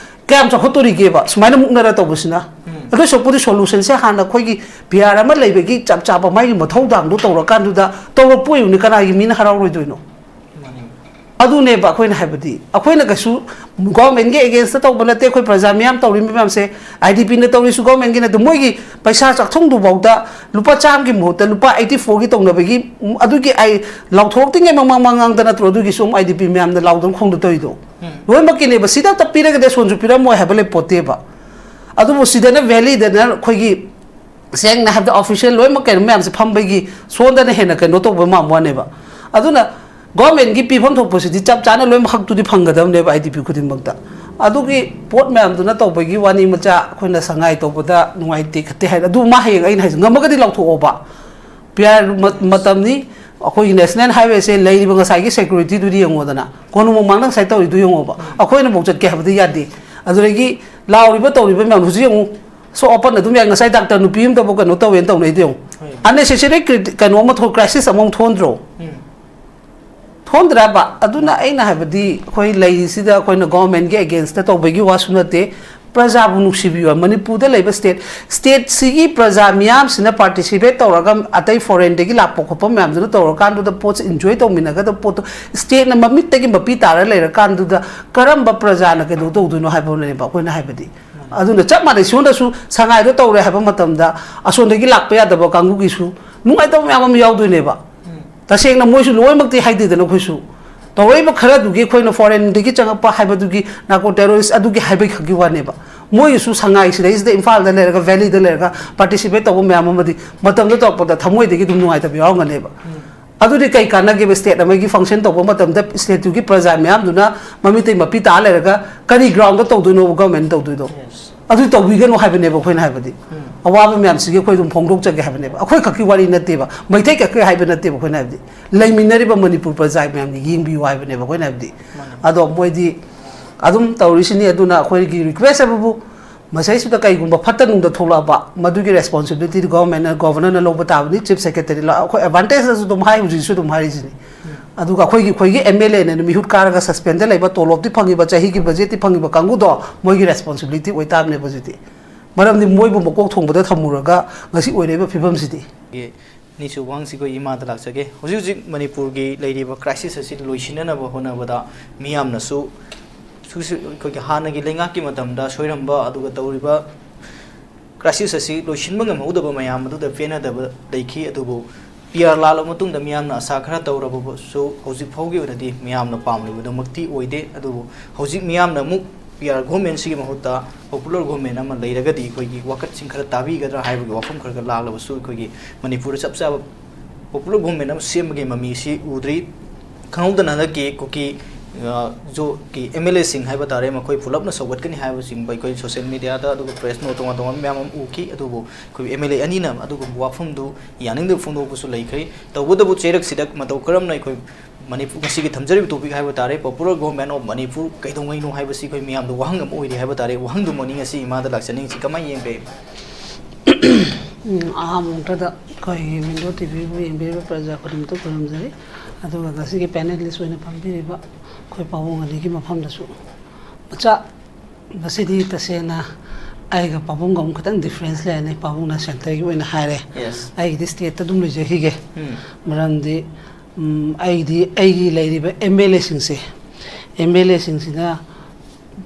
ꯀꯌꯥꯝ ꯆꯥꯎꯈꯠꯇꯣꯔꯤꯒꯦꯕ ꯁꯨꯃꯥꯏꯅ ꯃꯨꯛꯅꯔ ꯇꯧꯕꯁꯤꯅ? ꯑꯗꯨ ꯁꯔꯨꯛꯄꯨꯗꯤ solution ꯁꯦ ꯍꯥꯟꯅ ꯑꯩꯈꯣꯏꯒꯤ P R ꯑꯃ ꯂꯩꯕꯒꯤ ꯆꯞ ꯆꯥꯕ ꯃꯥꯒꯤ ꯃꯊꯧꯗꯥꯡꯗꯣ ꯇꯧꯔꯀꯥꯟꯗꯨꯗ ꯇꯧꯔꯛꯄ ꯑꯣꯏꯕꯅꯤ, ꯀꯅꯥꯒꯤ ꯃꯤꯅ ꯍꯔꯥꯎꯔꯣꯏꯗꯣꯏꯅꯣ? ꯑꯗꯨꯅꯦꯕ ꯑꯩꯈꯣꯏꯅ ꯍꯥꯏꯕꯗꯤ, ꯑꯩꯈꯣꯏꯅ ꯀꯩꯁꯨ government ꯀꯤ against ꯇ ꯇꯧꯕ ꯅꯠꯇꯦ꯫ ꯑꯩꯈꯣꯏ ꯄ꯭ꯔꯖꯥ ꯃꯤꯌꯥꯝ ꯇꯧꯔꯤꯕ ꯃꯌꯥꯝꯁꯦ, I D P ꯅ ꯇꯧꯔꯤꯁꯨ government ꯒꯤ ꯅꯠꯇꯦ꯫ ꯃꯣꯏꯒꯤ ꯄꯩꯁꯥ ꯆꯥꯛꯊꯨꯡꯗꯨꯐꯥꯎꯗ ꯂꯨꯄꯥ ꯆꯥꯝꯃꯒꯤ ꯃꯍꯨꯠꯇ ꯂꯨꯄꯥ eighty four ꯒꯤ ꯇꯧꯅꯕꯒꯤ, ꯎꯝ, ꯑꯗꯨꯒꯤ ꯑꯩ ꯂꯥꯎꯊꯣꯔꯛꯇ꯭ꯔꯤꯉꯩ ꯃꯃꯥꯡ ꯃꯃꯥꯡꯗ ꯅꯠꯇ꯭ꯔꯣ ꯑꯗꯨꯒꯤꯁꯨ ꯑꯃꯨꯛ I D P ꯃꯌꯥꯝꯅ ꯂꯥꯎꯗꯅ ꯈꯣꯡꯗ ꯇꯧꯔꯤꯗꯣ? ꯎꯝ꯫ ꯂꯣꯏꯅꯃꯛꯀꯤꯅꯦꯕ꯫ ꯁꯤꯗ ꯑꯝꯇ ꯄꯤꯔꯒꯗꯤ ꯑꯁꯣꯟꯁꯨ ꯄꯤꯔꯝꯃꯣꯏ ꯍꯥꯏꯕ ꯂꯩꯄꯣꯠꯇꯦꯕ꯫ ꯑꯗꯨꯕꯨ ꯁꯤꯗꯅ valley ꯗꯅ ꯑꯩꯈꯣꯏꯒꯤ ꯁꯦꯡꯅ ꯍꯥꯏꯕꯗ official ꯂꯣꯏꯅꯃꯛ ꯀꯩꯅꯣ ꯃꯌꯥꯝꯁꯦ ꯐꯝꯕꯒꯤ ꯁꯣꯝꯗꯅ ꯍꯦꯟꯅ ꯀꯩꯅꯣ ꯇꯧꯕ ꯃꯥꯟꯕ ꯋꯥꯅꯦꯕ꯫ ꯑꯗꯨꯅ government ꯀꯤ ꯄꯤꯐꯝ ꯊꯣꯛꯄꯁꯤꯗꯤ ꯆꯞ ꯆꯥꯅ ꯂꯣꯏꯅꯃꯛꯇꯨꯗꯤ ꯐꯪꯒꯗꯕꯅꯦꯕ I D P ꯈꯨꯗꯤꯡꯃꯛꯇ꯫ ꯑꯗꯨꯒꯤ ꯄꯣꯠ ꯃꯌꯥꯝꯗꯨꯅ ꯇꯧꯕꯒꯤ ꯋꯥꯅꯤ ꯃꯆꯥ ꯑꯩꯈꯣꯏꯅ ꯁꯉꯥꯏ ꯇꯧꯕꯗ ꯅꯨꯡꯉꯥꯏꯇꯦ ꯈꯠꯇꯦ ꯍꯥꯏ꯫ ꯑꯗꯨ ꯃꯥ ꯍꯌꯦꯡ ꯑꯩꯅ ꯍꯥꯏꯁꯦ ꯉꯝꯃꯒꯗꯤ ꯂꯥꯎꯊꯣꯛꯑꯣꯕ꯫ P R ꯃ-, ꯃꯇꯝꯅꯤ꯫ ꯑꯩꯈꯣꯏꯒꯤ national highway ꯁꯦ ꯂꯩꯔꯤꯕ ꯉꯁꯥꯏꯒꯤ security ꯗꯨꯗꯤ ꯌꯦꯡꯉꯣꯗꯅ꯫ ꯀꯣꯅꯨꯡ ꯃꯃꯥꯡꯗ ꯉꯁꯥꯏ ꯇꯧꯔꯤꯗꯨ ꯌꯦꯡꯉꯣꯕ꯫ ꯑꯩꯈꯣꯏꯅ ꯃꯧ ꯆꯠꯀꯦ ꯍꯥꯏꯕꯗꯤ ꯌꯥꯗꯦ꯫ ꯑꯗꯨꯗꯒꯤ ꯂꯥꯎꯔꯤꯕ ꯇꯧꯔꯤꯕ ꯃꯌꯥꯝ ꯍꯧꯖꯤꯛ ꯌꯦꯡꯉꯨ꯫ So open ꯑꯗꯨꯝ ꯌꯥꯏ꯫ ꯉꯁꯥꯏ doctor ꯅꯨꯄꯤ ꯑꯃꯗꯕꯨ ꯀꯩꯅꯣ ꯇꯧꯋꯦꯅ ꯇꯧꯅꯩꯗꯣ ꯌꯦꯡꯉꯨ꯫ ꯍꯣꯏ꯫ Unnecessary crit-, ꯀꯩꯅꯣ ꯑꯃ ꯊꯣꯛ-, crisis ꯑꯃꯃꯨꯛ ꯊꯣꯛꯍꯟꯗ꯭ꯔꯣ? ꯎꯝ꯫ ꯊꯣꯛꯍꯟꯗ꯭ꯔꯕ? ꯑꯗꯨꯅ ꯑꯩꯅ ꯍꯥꯏꯕꯗꯤ ꯑꯩꯈꯣꯏ ꯂꯩꯔꯤꯁꯤꯗ ꯑꯩꯈꯣꯏꯅ government ꯀꯤ against ꯇ ꯇꯧꯕꯒꯤ ꯋꯥꯁꯨ ꯅꯠꯇꯦ꯫ ꯄ꯭ꯔꯖꯥꯕꯨ ꯅꯨꯡꯁꯤꯕꯤꯌꯨ꯫ ꯃꯅꯤꯄꯨꯔꯗ ꯂꯩꯕ state, state ꯁꯤꯒꯤ ꯄ꯭ꯔꯖꯥ ꯃꯤꯌꯥꯝꯁꯤꯅ participate ꯇꯧꯔꯒ ꯑꯇꯩ foreign ꯗꯒꯤ ꯂꯥꯛꯄ ꯈꯣꯠꯄ ꯃꯌꯥꯝꯗꯨꯅ ꯇꯧꯔꯀꯥꯟꯗꯨꯗ ꯄꯣꯠꯁꯦ enjoy ꯇꯧꯃꯤꯟꯅꯒꯗꯕ ꯄꯣꯠꯇꯣ state ꯅ ꯃꯃꯤꯠꯇꯒꯤ ꯃꯄꯤ ꯇꯥꯔ ꯂꯩꯔꯀꯥꯟꯗꯨꯗ ꯀꯔꯝꯕ ꯄ꯭ꯔꯖꯥꯅ ꯀꯩꯅꯣ ꯇꯧꯗꯣꯏꯅꯣ ꯍꯥꯏꯕꯅꯦꯕ ꯑꯩꯈꯣꯏꯅ ꯍꯥꯏꯕꯗꯤ꯫ ꯑꯗꯨꯅ ꯆꯞ ꯃꯥꯟꯅꯩ꯫ ꯁꯣꯝꯗꯁꯨ ꯁꯉꯥꯏꯗꯣ ꯇꯧꯔꯦ ꯍꯥꯏꯕ ꯃꯇꯝꯗ ꯑꯁꯣꯝꯗꯒꯤ ꯂꯥꯛꯄ ꯌꯥꯗꯕ ꯀꯥꯡꯕꯨꯒꯤꯁꯨ ꯅꯨꯡꯉꯥꯏꯇꯕ ꯃꯌꯥꯝ ꯑꯃ ꯌꯥꯎꯗꯣꯏꯅꯦꯕ꯫ ꯎꯝ꯫ ꯇꯁꯦꯡꯅ ꯃꯣꯏꯁꯨ ꯂꯣꯏꯅꯃꯛꯇꯤ ꯍꯥꯏꯗꯦꯗꯅ ꯑꯩꯈꯣꯏꯁꯨ꯫ ꯇꯧꯔꯛꯏꯕ ꯈꯔꯗꯨꯒꯤ ꯑꯩꯈꯣꯏꯅ foreign ꯗꯒꯤ ꯆꯪꯉꯛꯄ ꯍꯥꯏꯕꯗꯨꯒꯤ narco terrorist ꯑꯗꯨꯒꯤ ꯍꯥꯏꯕꯒꯤ ꯈꯛꯀꯤ ꯋꯥꯅꯦꯕ꯫ ꯃꯣꯏꯒꯤꯁꯨ ꯁꯉꯥꯏ ꯁꯤꯗꯩꯁꯤꯗ ꯏꯝꯐꯥꯜꯗ ꯂꯩꯔꯒ valley ꯗ ꯂꯩꯔꯒ participate ꯇꯧꯕ ꯃꯌꯥꯝ ꯑꯃꯗꯤ ꯃꯇꯝꯗꯨ ꯇꯧꯔꯛꯄꯗ ꯊꯃꯣꯏꯗꯒꯤ ꯑꯗꯨꯝ ꯅꯨꯡꯉꯥꯏꯇꯕ ꯌꯥꯎꯔꯝꯒꯅꯦꯕ꯫ ꯎꯝ꯫ ꯑꯗꯨꯗꯤ ꯀꯩ ꯀꯥꯟꯅꯒꯦꯕ? State ꯑꯃꯒꯤ function ꯇꯧꯕ ꯃꯇꯝꯗ state ꯇꯨꯒꯤ ꯄ꯭ꯔꯖꯥ ꯃꯌꯥꯝꯗꯨꯅ ꯃꯃꯤꯠꯇꯩ ꯃꯄꯤ ꯇꯥ ꯂꯩꯔꯒ ꯀꯔꯤ ground ꯗ ꯇꯧꯗꯣꯏꯅꯣꯕ government ꯇꯧꯗꯣꯏꯗꯣ? Yes꯫ ꯑꯗꯨ ꯇꯧꯕꯤꯒꯅꯨ ꯍꯥꯏꯕꯅꯦꯕ ꯑꯩꯈꯣꯏꯅ ꯍꯥꯏꯕꯗꯤ꯫ ꯎꯝ꯫ ꯑꯋꯥꯕ ꯃꯌꯥꯝꯁꯤꯒꯤ ꯑꯩꯈꯣꯏ ꯑꯗꯨꯝ ꯐꯣꯡꯗꯣꯛꯆꯒꯦ ꯍꯥꯏꯕꯅꯦꯕ꯫ ꯑꯩꯈꯣꯏ ꯈꯛꯀꯤ ꯋꯥꯔꯤ ꯅꯠꯇꯦꯕ, ꯃꯩꯇꯩ ꯈꯛꯀꯤ ꯍꯥꯏꯕ ꯅꯠꯇꯦꯕ ꯑꯩꯈꯣꯏꯅ ꯍꯥꯏꯕꯗꯤ꯫ ꯂꯩꯃꯤꯟꯅꯔꯤꯕ ꯃꯅꯤꯄꯨꯔ ꯄ꯭ꯔꯖꯥ ꯃꯌꯥꯝꯒꯤ ꯌꯦꯡꯕꯤꯌꯨ ꯍꯥꯏꯕꯅꯦꯕ ꯑꯩꯈꯣꯏꯅ ꯍꯥꯏꯕꯗꯤ꯫ ꯃꯥꯅꯦ꯫ ꯑꯗꯣ ꯃꯣꯏꯗꯤ ꯑꯗꯨꯝ ꯇꯧꯔꯤꯁꯤꯅꯤ꯫ ꯑꯗꯨꯅ ꯑꯩꯈꯣꯏꯒꯤ request ꯍꯥꯏꯕꯕꯨ ꯃꯁꯤꯗꯩꯁꯤꯗ ꯀꯩꯒꯨꯝꯕ ꯐꯠꯇ ꯅꯨꯡꯗ ꯊꯣꯛꯂꯛꯑꯕ, ꯃꯗꯨꯒꯤ responsibility ꯗꯤ government ꯅ, governor ꯅ ꯂꯧꯕ ꯇꯥꯕꯅꯤ, chief secretary ꯂ-, ꯑꯩꯈꯣꯏ advantage ꯇꯁꯨ ꯑꯗꯨꯝ ꯍꯥꯏ, ꯍꯧꯖꯤꯛꯁꯨ ꯑꯗꯨꯝ ꯍꯥꯏꯔꯤꯁꯤꯅꯤ꯫ ꯎꯝ꯫ ꯑꯗꯨꯒ ꯑꯩꯈꯣꯏꯒꯤ, ꯑꯩꯈꯣꯏꯒꯤ M L A ꯅ ꯃꯤꯍꯨꯠ ꯀꯥꯔꯒ suspend ꯗ ꯂꯩꯕ, ꯇꯣꯂꯣꯞꯇꯤ ꯐꯪꯉꯤꯕ, ꯆꯍꯤꯒꯤ budget ꯇꯤ ꯐꯪꯉꯤꯕ ꯀꯥꯡꯕꯨꯗꯣ ꯃꯣꯏꯒꯤ responsibility ꯑꯣꯏꯇꯥꯕꯅꯦꯕ ꯍꯧꯖꯤꯛꯇꯤ꯫ ꯃꯔꯝꯗꯤ ꯃꯣꯏꯕꯨ ꯃꯀꯣꯛ ꯊꯣꯡꯕꯗ ꯊꯝꯃꯨꯔꯒ ꯉꯁꯤ ꯑꯣꯏꯔꯛꯏꯕ ꯐꯤꯕꯝꯁꯤꯗꯤ꯫ ꯑꯅꯤꯁꯨꯕ ꯋꯥꯍꯪꯁꯤ ꯑꯩꯈꯣꯏ ꯏꯃꯥꯗ ꯂꯥꯛꯆꯒꯦ꯫ ꯍꯧꯖꯤꯛ ꯍꯧꯖꯤꯛ ꯃꯅꯤꯄꯨꯔꯒꯤ ꯂꯩꯔꯤꯕ crisis ꯑꯁꯤ ꯂꯣꯏꯁꯤꯟꯅꯅꯕ ꯍꯣꯠꯅꯕꯗ ꯃꯤꯌꯥꯝꯅꯁꯨ ꯁꯨ-, ꯁꯨ-, ꯑꯩꯈꯣꯏꯒꯤ ꯍꯥꯟꯅꯒꯤ ꯂꯩꯉꯥꯛꯀꯤ ꯃꯇꯝꯗ ꯁꯣꯏꯔꯝꯕ ꯑꯗꯨꯒ ꯇꯧꯔꯤꯕ crisis ꯑꯁꯤ ꯂꯣꯏꯁꯤꯟꯕ ꯉꯝꯍꯧꯗꯕ ꯃꯌꯥꯝ ꯑꯗꯨꯗ ꯄꯦꯟꯅꯗꯕ ꯂꯩꯈꯤ꯫ ꯑꯗꯨꯕꯨ P R ꯂꯥꯛꯂꯕ ꯃꯇꯨꯡꯗ ꯃꯤꯌꯥꯝꯅ ꯑꯁꯥ ꯈꯔ ꯇꯧꯔꯕꯁꯨ ꯍꯧꯖꯤꯛ ꯐꯥꯎꯒꯤ ꯑꯣꯏꯅꯗꯤ ꯃꯤꯌꯥꯝꯅ ꯄꯥꯝꯂꯤꯕꯗꯨꯃꯛꯇꯤ ꯑꯣꯏꯗꯦ꯫ ꯑꯗꯨꯕꯨ ꯍꯧꯖꯤꯛ ꯃꯤꯌꯥꯝꯅ ꯑꯃꯨꯛ P R government ꯁꯤꯒꯤ ꯃꯍꯨꯠꯇ popular government ꯑꯃ ꯂꯩꯔꯒꯗꯤ ꯑꯩꯈꯣꯏꯒꯤ ꯋꯥꯀꯠꯁꯤꯡ ꯈꯔ ꯇꯥꯕꯤꯒꯗ꯭ꯔꯥ ꯍꯥꯏꯕꯒꯤ ꯋꯥꯐꯝ ꯈꯔ ꯈꯔ ꯂꯥꯛꯂꯕꯁꯨ ꯑꯩꯈꯣꯏꯒꯤ ꯃꯅꯤꯄꯨꯔꯗ ꯆꯞ ꯆꯥꯕ popular government ꯑꯃ ꯁꯦꯝꯕꯒꯤ ꯃꯃꯤꯁꯤ ꯎꯗ꯭ꯔꯤ꯫ ꯈꯪꯍꯧꯗꯅ ꯍꯟꯗꯛꯀꯤ ꯀꯨꯀꯤ, ꯑ, ꯖꯣ-, ꯀꯤ M L A ꯁꯤꯡ ꯍꯥꯏꯕ ꯇꯥꯔꯦ, ꯃꯈꯣꯏ ꯄꯨꯂꯞꯅ ꯁꯧꯒꯠꯀꯅꯤ ꯍꯥꯏꯕꯁꯤꯡꯕ ꯑꯩꯈꯣꯏ social media ꯗ ꯑꯗꯨꯒ press note ꯇꯣꯉꯥꯟ ꯇꯣꯉꯥꯟꯕ ꯃꯌꯥꯝ ꯑꯃ ꯎꯈꯤ꯫ ꯑꯗꯨꯕꯨ ꯑꯩꯈꯣꯏ M L A ꯑꯅꯤꯅ ꯑꯗꯨꯒꯨꯝꯕ ꯋꯥꯐꯝꯗꯨ ꯌꯥꯅꯤꯡꯗꯕ ꯐꯣꯡꯗꯣꯛꯄꯁꯨ ꯂꯩꯈ꯭ꯔꯦ꯫ ꯇꯧꯕꯇꯕꯨ ꯆꯩꯔꯛꯁꯤꯗ ꯃꯇꯧ ꯀꯔꯝꯅ ꯑꯩꯈꯣꯏ ꯃꯅꯤꯄꯨꯔ, ꯉꯁꯤꯒꯤ ꯊꯝꯖꯔꯤꯕ topic ꯍꯥꯏꯕ ꯇꯥꯔꯦ, popular government of ꯃꯅꯤꯄꯨꯔ ꯀꯩꯗꯧꯉꯩꯅꯣ ꯍꯥꯏꯕꯁꯤ ꯑꯩꯈꯣꯏ ꯃꯤꯌꯥꯝꯗ ꯋꯥꯍꯪ ꯑꯃ ꯑꯣꯏꯔꯤ ꯍꯥꯏꯕ ꯇꯥꯔꯦ꯫ ꯋꯥꯍꯪꯗꯨꯃꯛꯅꯤ ꯉꯁꯤ ꯏꯃꯥꯗ ꯂꯥꯛꯆꯅꯤꯡꯉꯤꯁꯤ꯫ ꯀꯃꯥꯏꯅ ꯌꯦꯡꯕ? ꯎꯝ, ꯑꯍꯥꯟꯕ ꯃꯛꯇꯗ ꯑꯩꯈꯣꯏꯒꯤ Window T V ꯕꯨ ꯌꯦꯡꯕꯤꯔꯤꯕ ꯄ꯭ꯔꯖꯥ ꯈꯨꯗꯤꯡꯃꯛꯇ ꯈꯨꯔꯨꯝꯖꯔꯤ꯫ ꯑꯗꯨꯒ ꯉꯁꯤꯒꯤ panelist ꯑꯣꯏꯅ ꯐꯝꯕꯤꯔꯤꯕ ꯑꯩꯈꯣꯏ ꯄꯥꯕꯨꯡ ꯑꯅꯤꯒꯤ ꯃꯐꯝꯗꯁꯨ ꯃꯆꯥ, ꯃꯁꯤꯗꯤ ꯇꯁꯦꯡꯅ ꯑꯩꯒ ꯄꯥꯕꯨꯡꯒ ꯑꯃꯨꯛ ꯈꯤꯇꯪ difference ꯂꯩꯔꯅꯤ꯫ ꯄꯥꯕꯨꯡꯅ centre ꯒꯤ ꯑꯣꯏꯅ ꯍꯥꯏꯔꯦ꯫ Yes. ꯑꯩꯒꯤꯗꯤ state ꯇ ꯑꯗꯨꯝ ꯂꯣꯏꯖꯈꯤꯒꯦ꯫ ꯎꯝ꯫ ꯃꯔꯝꯗꯤ, ꯎꯝ, ꯑꯩꯗꯤ ꯑꯩꯒꯤ ꯂꯩꯔꯤꯕ M L A ꯁꯤꯡꯁꯦ, M L A ꯁꯤꯡꯁꯤꯅ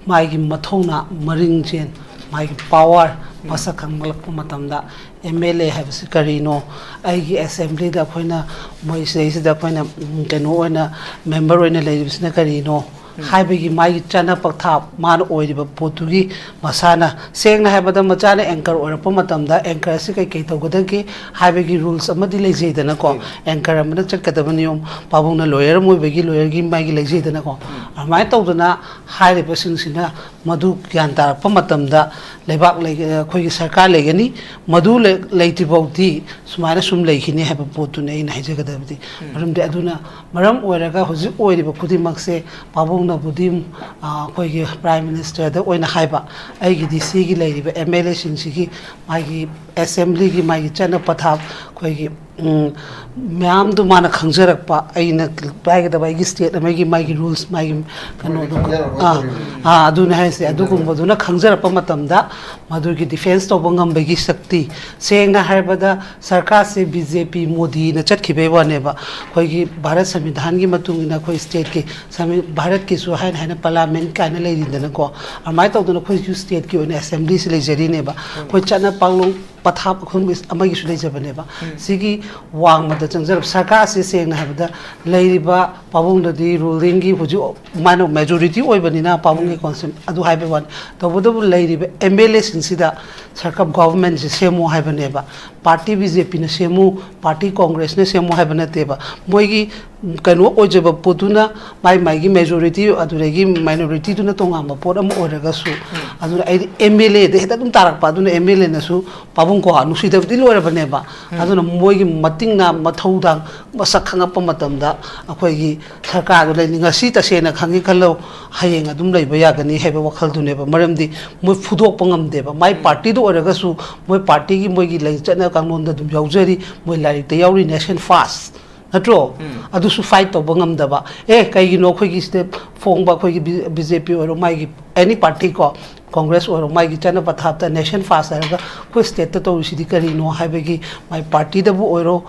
ꯃꯥꯒꯤ ꯃꯊꯧꯅꯥ, ꯃꯔꯤꯡꯖꯦꯟ, ꯃꯥꯒꯤ power ꯎꯝ꯫ ꯃꯁꯛ ꯈꯪꯂꯛꯄ ꯃꯇꯝꯗ, M L A ꯍꯥꯏꯕꯁꯤ ꯀꯔꯤꯅꯣ, ꯑꯩꯒꯤ assembly ꯗ ꯑꯩꯈꯣꯏꯅ, ꯃꯣꯏ ꯁꯤꯗꯩꯁꯤꯗ ꯑꯩꯈꯣꯏꯅ, ꯎꯝ, ꯀꯩꯅꯣ ꯑꯣꯏꯅ, member ꯑꯣꯏꯅ ꯂꯩꯔꯤꯕꯁꯤꯅ ꯀꯔꯤꯅꯣ ꯎꯝ꯫ ꯍꯥꯏꯕꯒꯤ ꯃꯥꯒꯤ ꯆꯠꯅ ꯄꯊꯥꯞ, ꯃꯥꯅ ꯑꯣꯏꯔꯤꯕ ꯄꯣꯠꯇꯨꯒꯤ ꯃꯁꯥꯅ, ꯁꯦꯡꯅ ꯍꯥꯏꯕꯗ, ꯃꯆꯥꯅ anchor ꯑꯣꯏꯔꯛꯄ ꯃꯇꯝꯗ anchor ꯑꯁꯤ ꯀꯩꯀꯩ ꯇꯧꯒꯗꯒꯦ ꯍꯥꯏꯕꯒꯤ rules ꯑꯃꯗꯤ ꯂꯩꯖꯩꯗꯅꯀꯣ꯫ ꯂꯩ꯫ Anchor ꯑꯃꯅ ꯆꯠꯀꯗꯕ ꯅꯤꯌꯣꯝ, ꯄꯥꯕꯨꯡꯅ lawyer ꯑꯃ ꯑꯣꯏꯕꯒꯤ lawyer ꯒꯤ ꯃꯥꯒꯤ ꯂꯩꯖꯩꯗꯅꯀꯣ꯫ ꯎꯝ꯫ ꯑꯗꯨꯃꯥꯏꯅ ꯇꯧꯗꯅ ꯍꯥꯏꯔꯤꯕꯁꯤꯡꯁꯤꯅ ꯃꯗꯨ ꯒ꯭ꯌꯥꯟ ꯇꯥꯔꯛꯄ ꯃꯇꯝꯗ, ꯂꯩꯕꯥꯛ ꯂꯩ-, ꯑꯩꯈꯣꯏꯒꯤ ꯁꯔꯀꯥꯔ ꯂꯩꯒꯅꯤ, ꯃꯗꯨ ꯂꯩ-, ꯂꯩꯇ꯭ꯔꯤꯐꯥꯎꯗꯤ ꯁꯨꯃꯥꯏꯅ ꯁꯨꯝ ꯂꯩꯈꯤꯅꯤ ꯍꯥꯏꯕ ꯄꯣꯠꯇꯨꯅꯤ ꯑꯩꯅ ꯍꯥꯏꯖꯒꯗꯕꯗꯤ꯫ ꯎꯝ꯫ ꯃꯔꯝꯗꯤ ꯑꯗꯨꯅ ꯃꯔꯝ ꯑꯣꯏꯔꯒ ꯍꯧꯖꯤꯛ ꯑꯣꯏꯔꯤꯕ ꯈꯨꯗꯤꯡꯃꯛꯁꯦ ꯄꯥꯕꯨꯡꯅꯕꯨꯗꯤ, ꯑ, ꯑꯩꯈꯣꯏꯒꯤ Prime Minister ꯗ ꯑꯣꯏꯅ ꯍꯥꯏꯕ, ꯑꯩꯒꯤꯗꯤ ꯁꯤꯒꯤ ꯂꯩꯔꯤꯕ M L A ꯁꯤꯡꯁꯤꯒꯤ ꯃꯥꯒꯤ assembly ꯒꯤ ꯃꯥꯒꯤ ꯆꯠꯅ ꯄꯊꯥꯞ, ꯑꯩꯈꯣꯏꯒꯤ ꯎꯝ, ꯃꯌꯥꯝꯗꯨ ꯃꯥꯅ ꯈꯪꯖꯔꯛꯄ, ꯑꯩꯅ ꯄꯥꯏꯒꯗꯕ ꯑꯩꯒꯤ ꯁ꯭ꯇꯦꯠ ꯑꯃꯒꯤ ꯃꯥꯒꯤ ꯔꯨꯜꯁ, ꯃꯥꯒꯤ ꯀꯩꯅꯣꯗꯣ, ꯈꯪꯖꯔꯛꯄ ꯑꯥ, ꯇꯧꯔꯤꯅꯤ꯫ ꯑꯥ, ꯑꯗꯨꯅ ꯍꯥꯏꯁꯦ, ꯑꯗꯨꯒꯨꯝꯕꯗꯨꯅ ꯈꯪꯖꯔꯛꯄ ꯃꯇꯝꯗ ꯃꯗꯨꯒꯤ ꯗꯤꯐꯦꯟꯁ ꯇꯧꯕ ꯉꯝꯕꯒꯤ ꯁꯛꯇꯤ, ꯁꯦꯡꯅ ꯍꯥꯏꯔꯕꯗ ꯁꯔꯀꯥꯔꯁꯦ ꯕꯤ ꯖꯦ ꯄꯤ ꯃꯣꯗꯤꯅ ꯆꯠꯈꯤꯕꯩ ꯋꯥꯅꯦꯕ꯫ ꯑꯩꯈꯣꯏꯒꯤ ꯚꯥꯔꯠ ꯁꯪꯕꯤꯙꯥꯟꯒꯤ ꯃꯇꯨꯡ ꯏꯟꯅ ꯑꯩꯈꯣꯏ ꯁ꯭ꯇꯦꯠꯀꯤ ꯁꯪꯕꯤ-, ꯚꯥꯔꯠꯀꯤꯁꯨ ꯍꯥꯏꯅ ꯍꯥꯏꯅ ꯄꯥꯔꯂꯥꯃꯦꯟ ꯀꯥꯏꯅ ꯂꯩꯔꯤꯗꯅꯀꯣ, ꯑꯗꯨꯃꯥꯏꯅ ꯇꯧꯗꯅ ꯑꯩꯈꯣꯏꯁꯨ ꯁ꯭ꯇꯦꯠꯀꯤ ꯑꯣꯏꯅ ꯑꯦꯁꯦꯝꯕ꯭ꯂꯤꯁꯤ ꯂꯩꯖꯔꯤꯅꯦꯕ꯫ ꯑꯩꯈꯣꯏ ꯆꯠꯅ ꯄꯥꯛꯂꯣꯟ ꯄꯊꯥꯞ ꯑꯩꯈꯣꯏ ꯑꯃꯒꯤꯁꯨ ꯂꯩꯖꯕꯅꯦꯕ꯫ ꯁꯤꯒꯤ ꯋꯥꯡꯃꯗ ꯆꯪꯖꯔꯕ ꯁꯔꯀꯥꯔꯁꯤ, ꯁꯦꯡꯅ ꯍꯥꯏꯕꯗ, ꯂꯩꯔꯤꯕ ꯄꯥꯕꯨꯡꯗꯗꯤ ꯔꯨꯂꯤꯡꯒꯤ ꯍꯧꯖꯤꯛ ꯃꯥꯅ ꯃꯦꯖꯣꯔꯤꯇꯤ ꯑꯣꯏꯕꯅꯤꯅ ꯄꯥꯕꯨꯡꯒꯤ ꯀꯣꯟꯁꯦ ꯑꯗꯨ ꯍꯥꯏꯕ ꯋꯥꯅꯤ꯫ ꯇꯧꯕꯇꯕꯨ ꯂꯩꯔꯤꯕ ꯑꯦꯝ ꯑꯦꯜ ꯑꯦꯁꯤꯡꯁꯤꯗ ꯁꯔꯀꯥꯔ ꯒꯣꯚꯔꯟꯃꯦꯟꯁꯦ ꯁꯦꯝꯃꯣ ꯍꯥꯏꯕꯅꯦꯕ꯫ ꯄꯥꯔꯇꯤ ꯕꯤ ꯖꯦ ꯄꯤꯅ ꯁꯦꯝꯃꯨ, ꯄꯥꯔꯇꯤ ꯀꯣꯡꯒ꯭ꯔꯦꯁꯅ ꯁꯦꯝꯃꯨ ꯍꯥꯏꯕ ꯅꯠꯇꯦꯕ꯫ ꯃꯣꯏꯒꯤ ꯀꯩꯅꯣ ꯑꯣꯏꯖꯕ ꯄꯣꯠꯇꯨꯅ, ꯃꯥꯏ ꯃꯥꯏꯒꯤ ꯃꯦꯖꯣꯔꯤꯇꯤ ꯑꯗꯨꯗꯒꯤ ꯃꯥꯏꯅꯣꯔꯤꯇꯤꯗꯨꯅ ꯇꯣꯉꯥꯟꯕ ꯄꯣꯠ ꯑꯃ ꯑꯣꯏꯔꯒꯁꯨ, ꯑꯗꯨꯅ ꯑꯩꯗꯤ ꯑꯦꯝ ꯑꯦꯜ ꯑꯦꯗ ꯍꯦꯛꯇ ꯑꯗꯨꯝ ꯇꯥꯔꯛꯄ꯫ ꯑꯗꯨꯅ ꯑꯦꯝ ꯑꯦꯜ ꯑꯦꯅꯁꯨ ꯄꯥꯕꯨꯡ ꯀꯣ ꯅꯨꯡꯁꯤꯗꯕꯗꯤ ꯂꯣꯏꯔꯕꯅꯦꯕ꯫ ꯑꯗꯨꯅ ꯃꯣꯏꯒꯤ ꯃꯇꯤꯡꯅ ꯃꯊꯧꯗꯥꯡ ꯃꯁꯛ ꯈꯪꯉꯛꯄ ꯃꯇꯝꯗ ꯑꯩꯈꯣꯏꯒꯤ ꯁꯔꯀꯥꯔꯗꯨ ꯂꯩꯅꯤ꯫ ꯉꯁꯤ ꯇꯁꯦꯡꯅ ꯈꯪꯉꯤ ꯈꯜꯂꯣ, ꯍꯌꯦꯡ ꯑꯗꯨꯝ ꯂꯩꯕ ꯌꯥꯒꯅꯤ ꯍꯥꯏꯕ ꯋꯥꯈꯜꯗꯨꯅꯦꯕ꯫ ꯃꯔꯝꯗꯤ ꯃꯣꯏ ꯐꯨꯗꯣꯛꯄ ꯉꯝꯗꯦꯕ꯫ ꯃꯥꯏ ꯄꯥꯔꯇꯤꯗ ꯑꯣꯏꯔꯒꯁꯨ ꯃꯣꯏ ꯄꯥꯔꯇꯤꯒꯤ ꯃꯣꯏꯒꯤ ꯂꯩ ꯆꯠꯅ ꯀꯥꯡꯂꯣꯟꯗ ꯑꯗꯨꯝ ꯌꯥꯎꯖꯔꯤ, ꯃꯣꯏ ꯂꯥꯏꯔꯤꯛꯇ ꯌꯥꯎꯔꯤ, ꯅꯦꯁꯟ ꯐꯥꯔꯁ꯫ ꯅꯠꯇ꯭ꯔꯣ? ꯑꯗꯨꯁꯨ ꯐꯥꯏꯠ ꯇꯧꯕ ꯉꯝꯗꯕ꯫ ꯑꯦ, ꯀꯩꯒꯤꯅꯣ ꯑꯩꯈꯣꯏꯒꯤ ꯁꯤꯗ ꯐꯣꯡꯕ ꯑꯩꯈꯣꯏꯒꯤ ꯕꯤ ꯖꯦ ꯄꯤ ꯑꯣꯏꯔꯣ, ꯃꯥꯒꯤ ꯑꯦꯅꯤ ꯄꯥꯔꯇꯤ ꯀꯣ, ꯀꯣꯡꯒ꯭ꯔꯦꯁ ꯑꯣꯏꯔꯣ, ꯃꯥꯒꯤ ꯆꯠꯅ ꯄꯊꯥꯞꯇ ꯅꯦꯁꯟ ꯐꯥꯔꯁ ꯍꯥꯏꯔꯒ ꯑꯩꯈꯣꯏ ꯁ꯭ꯇꯦꯠꯇ ꯇꯧꯔꯤꯁꯤꯗꯤ ꯀꯔꯤꯅꯣ ꯍꯥꯏꯕꯒꯤ ꯃꯥꯏ ꯄꯥꯔꯇꯤꯗꯕꯨ ꯑꯣꯏꯔꯣ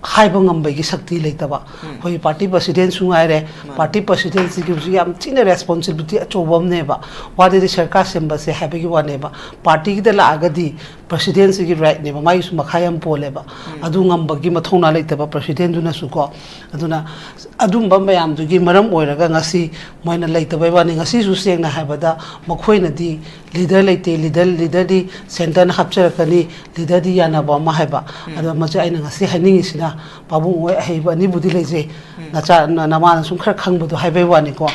ꯍꯥꯏꯕ ꯉꯝꯕꯒꯤ ꯁꯛꯇꯤ ꯂꯩꯇꯕ꯫ ꯑꯩꯈꯣꯏꯒꯤ ꯄꯥꯔꯇꯤ ꯄ꯭ꯔꯁꯤꯗꯦꯟꯁꯨ ꯉꯥꯏꯔꯦ, ꯄꯥꯔꯇꯤ ꯄ꯭ꯔꯁꯤꯗꯦꯟꯁꯤꯒꯤ ꯍꯧꯖꯤꯛ ꯌꯥꯝ ꯊꯤꯅ ꯔꯦꯁꯄꯣꯟꯁꯤꯕꯤꯂꯤꯇꯤ ꯑꯆꯧꯕ ꯑꯃꯅꯦꯕ꯫ ꯋꯥꯗꯗꯤ ꯁꯔꯀꯥꯔ ꯁꯦꯝꯕꯁꯦ ꯍꯥꯏꯕꯒꯤ ꯋꯥꯅꯦꯕ꯫ ꯄꯥꯔꯇꯤꯒꯤꯗ ꯂꯥꯛꯑꯒꯗꯤ ꯄ꯭ꯔꯁꯤꯗꯦꯟꯁꯤꯒꯤ ꯔꯥꯏꯠꯅꯦꯕ, ꯃꯥꯒꯤꯁꯨ ꯃꯈꯥ ꯌꯥꯝ ꯄꯣꯜꯂꯦꯕ꯫ ꯑꯗꯨ ꯉꯝꯕꯒꯤ ꯃꯊꯧꯅꯥ ꯂꯩꯇꯕ ꯄ꯭ꯔꯁꯤꯗꯦꯟꯗꯨꯅꯁꯨꯀꯣ꯫ ꯑꯗꯨꯅ ꯑꯗꯨꯝꯕ ꯃꯌꯥꯝꯗꯨꯒꯤ ꯃꯔꯝ ꯑꯣꯏꯔꯒ ꯉꯁꯤ ꯃꯣꯏꯅ ꯂꯩꯇꯕꯩ ꯋꯥꯅꯤ꯫ ꯉꯁꯤꯁꯨ ꯁꯦꯡꯅ ꯍꯥꯏꯕꯗ ꯃꯈꯣꯏꯅꯗꯤ ꯂꯤꯗꯔ ꯂꯩꯇꯦ, ꯂꯤꯗꯔ, ꯂꯤꯗꯔꯗꯤ ꯁꯦꯟꯇꯔꯅ ꯍꯥꯞꯆꯔꯛꯀꯅꯤ, ꯂꯤꯗꯔꯗꯤ ꯌꯥꯅꯕ ꯑꯃ ꯍꯥꯏꯕ꯫ ꯑꯗꯣ ꯃꯁꯤ ꯑꯩꯅ ꯉꯁꯤ ꯍꯥꯏꯅꯤꯡꯉꯤꯁꯤꯅ, ꯄꯥꯕꯨꯡ ꯍꯣꯏ ꯑꯍꯩꯕ ꯑꯅꯤꯕꯨꯗꯤ ꯂꯩꯖꯩ, ꯅꯆꯥ, ꯅ-, ꯅꯃꯥꯅ ꯁꯨꯝ ꯈꯔ ꯈꯪꯕꯗꯣ ꯍꯥꯏꯕꯩ ꯋꯥꯅꯤꯀꯣ꯫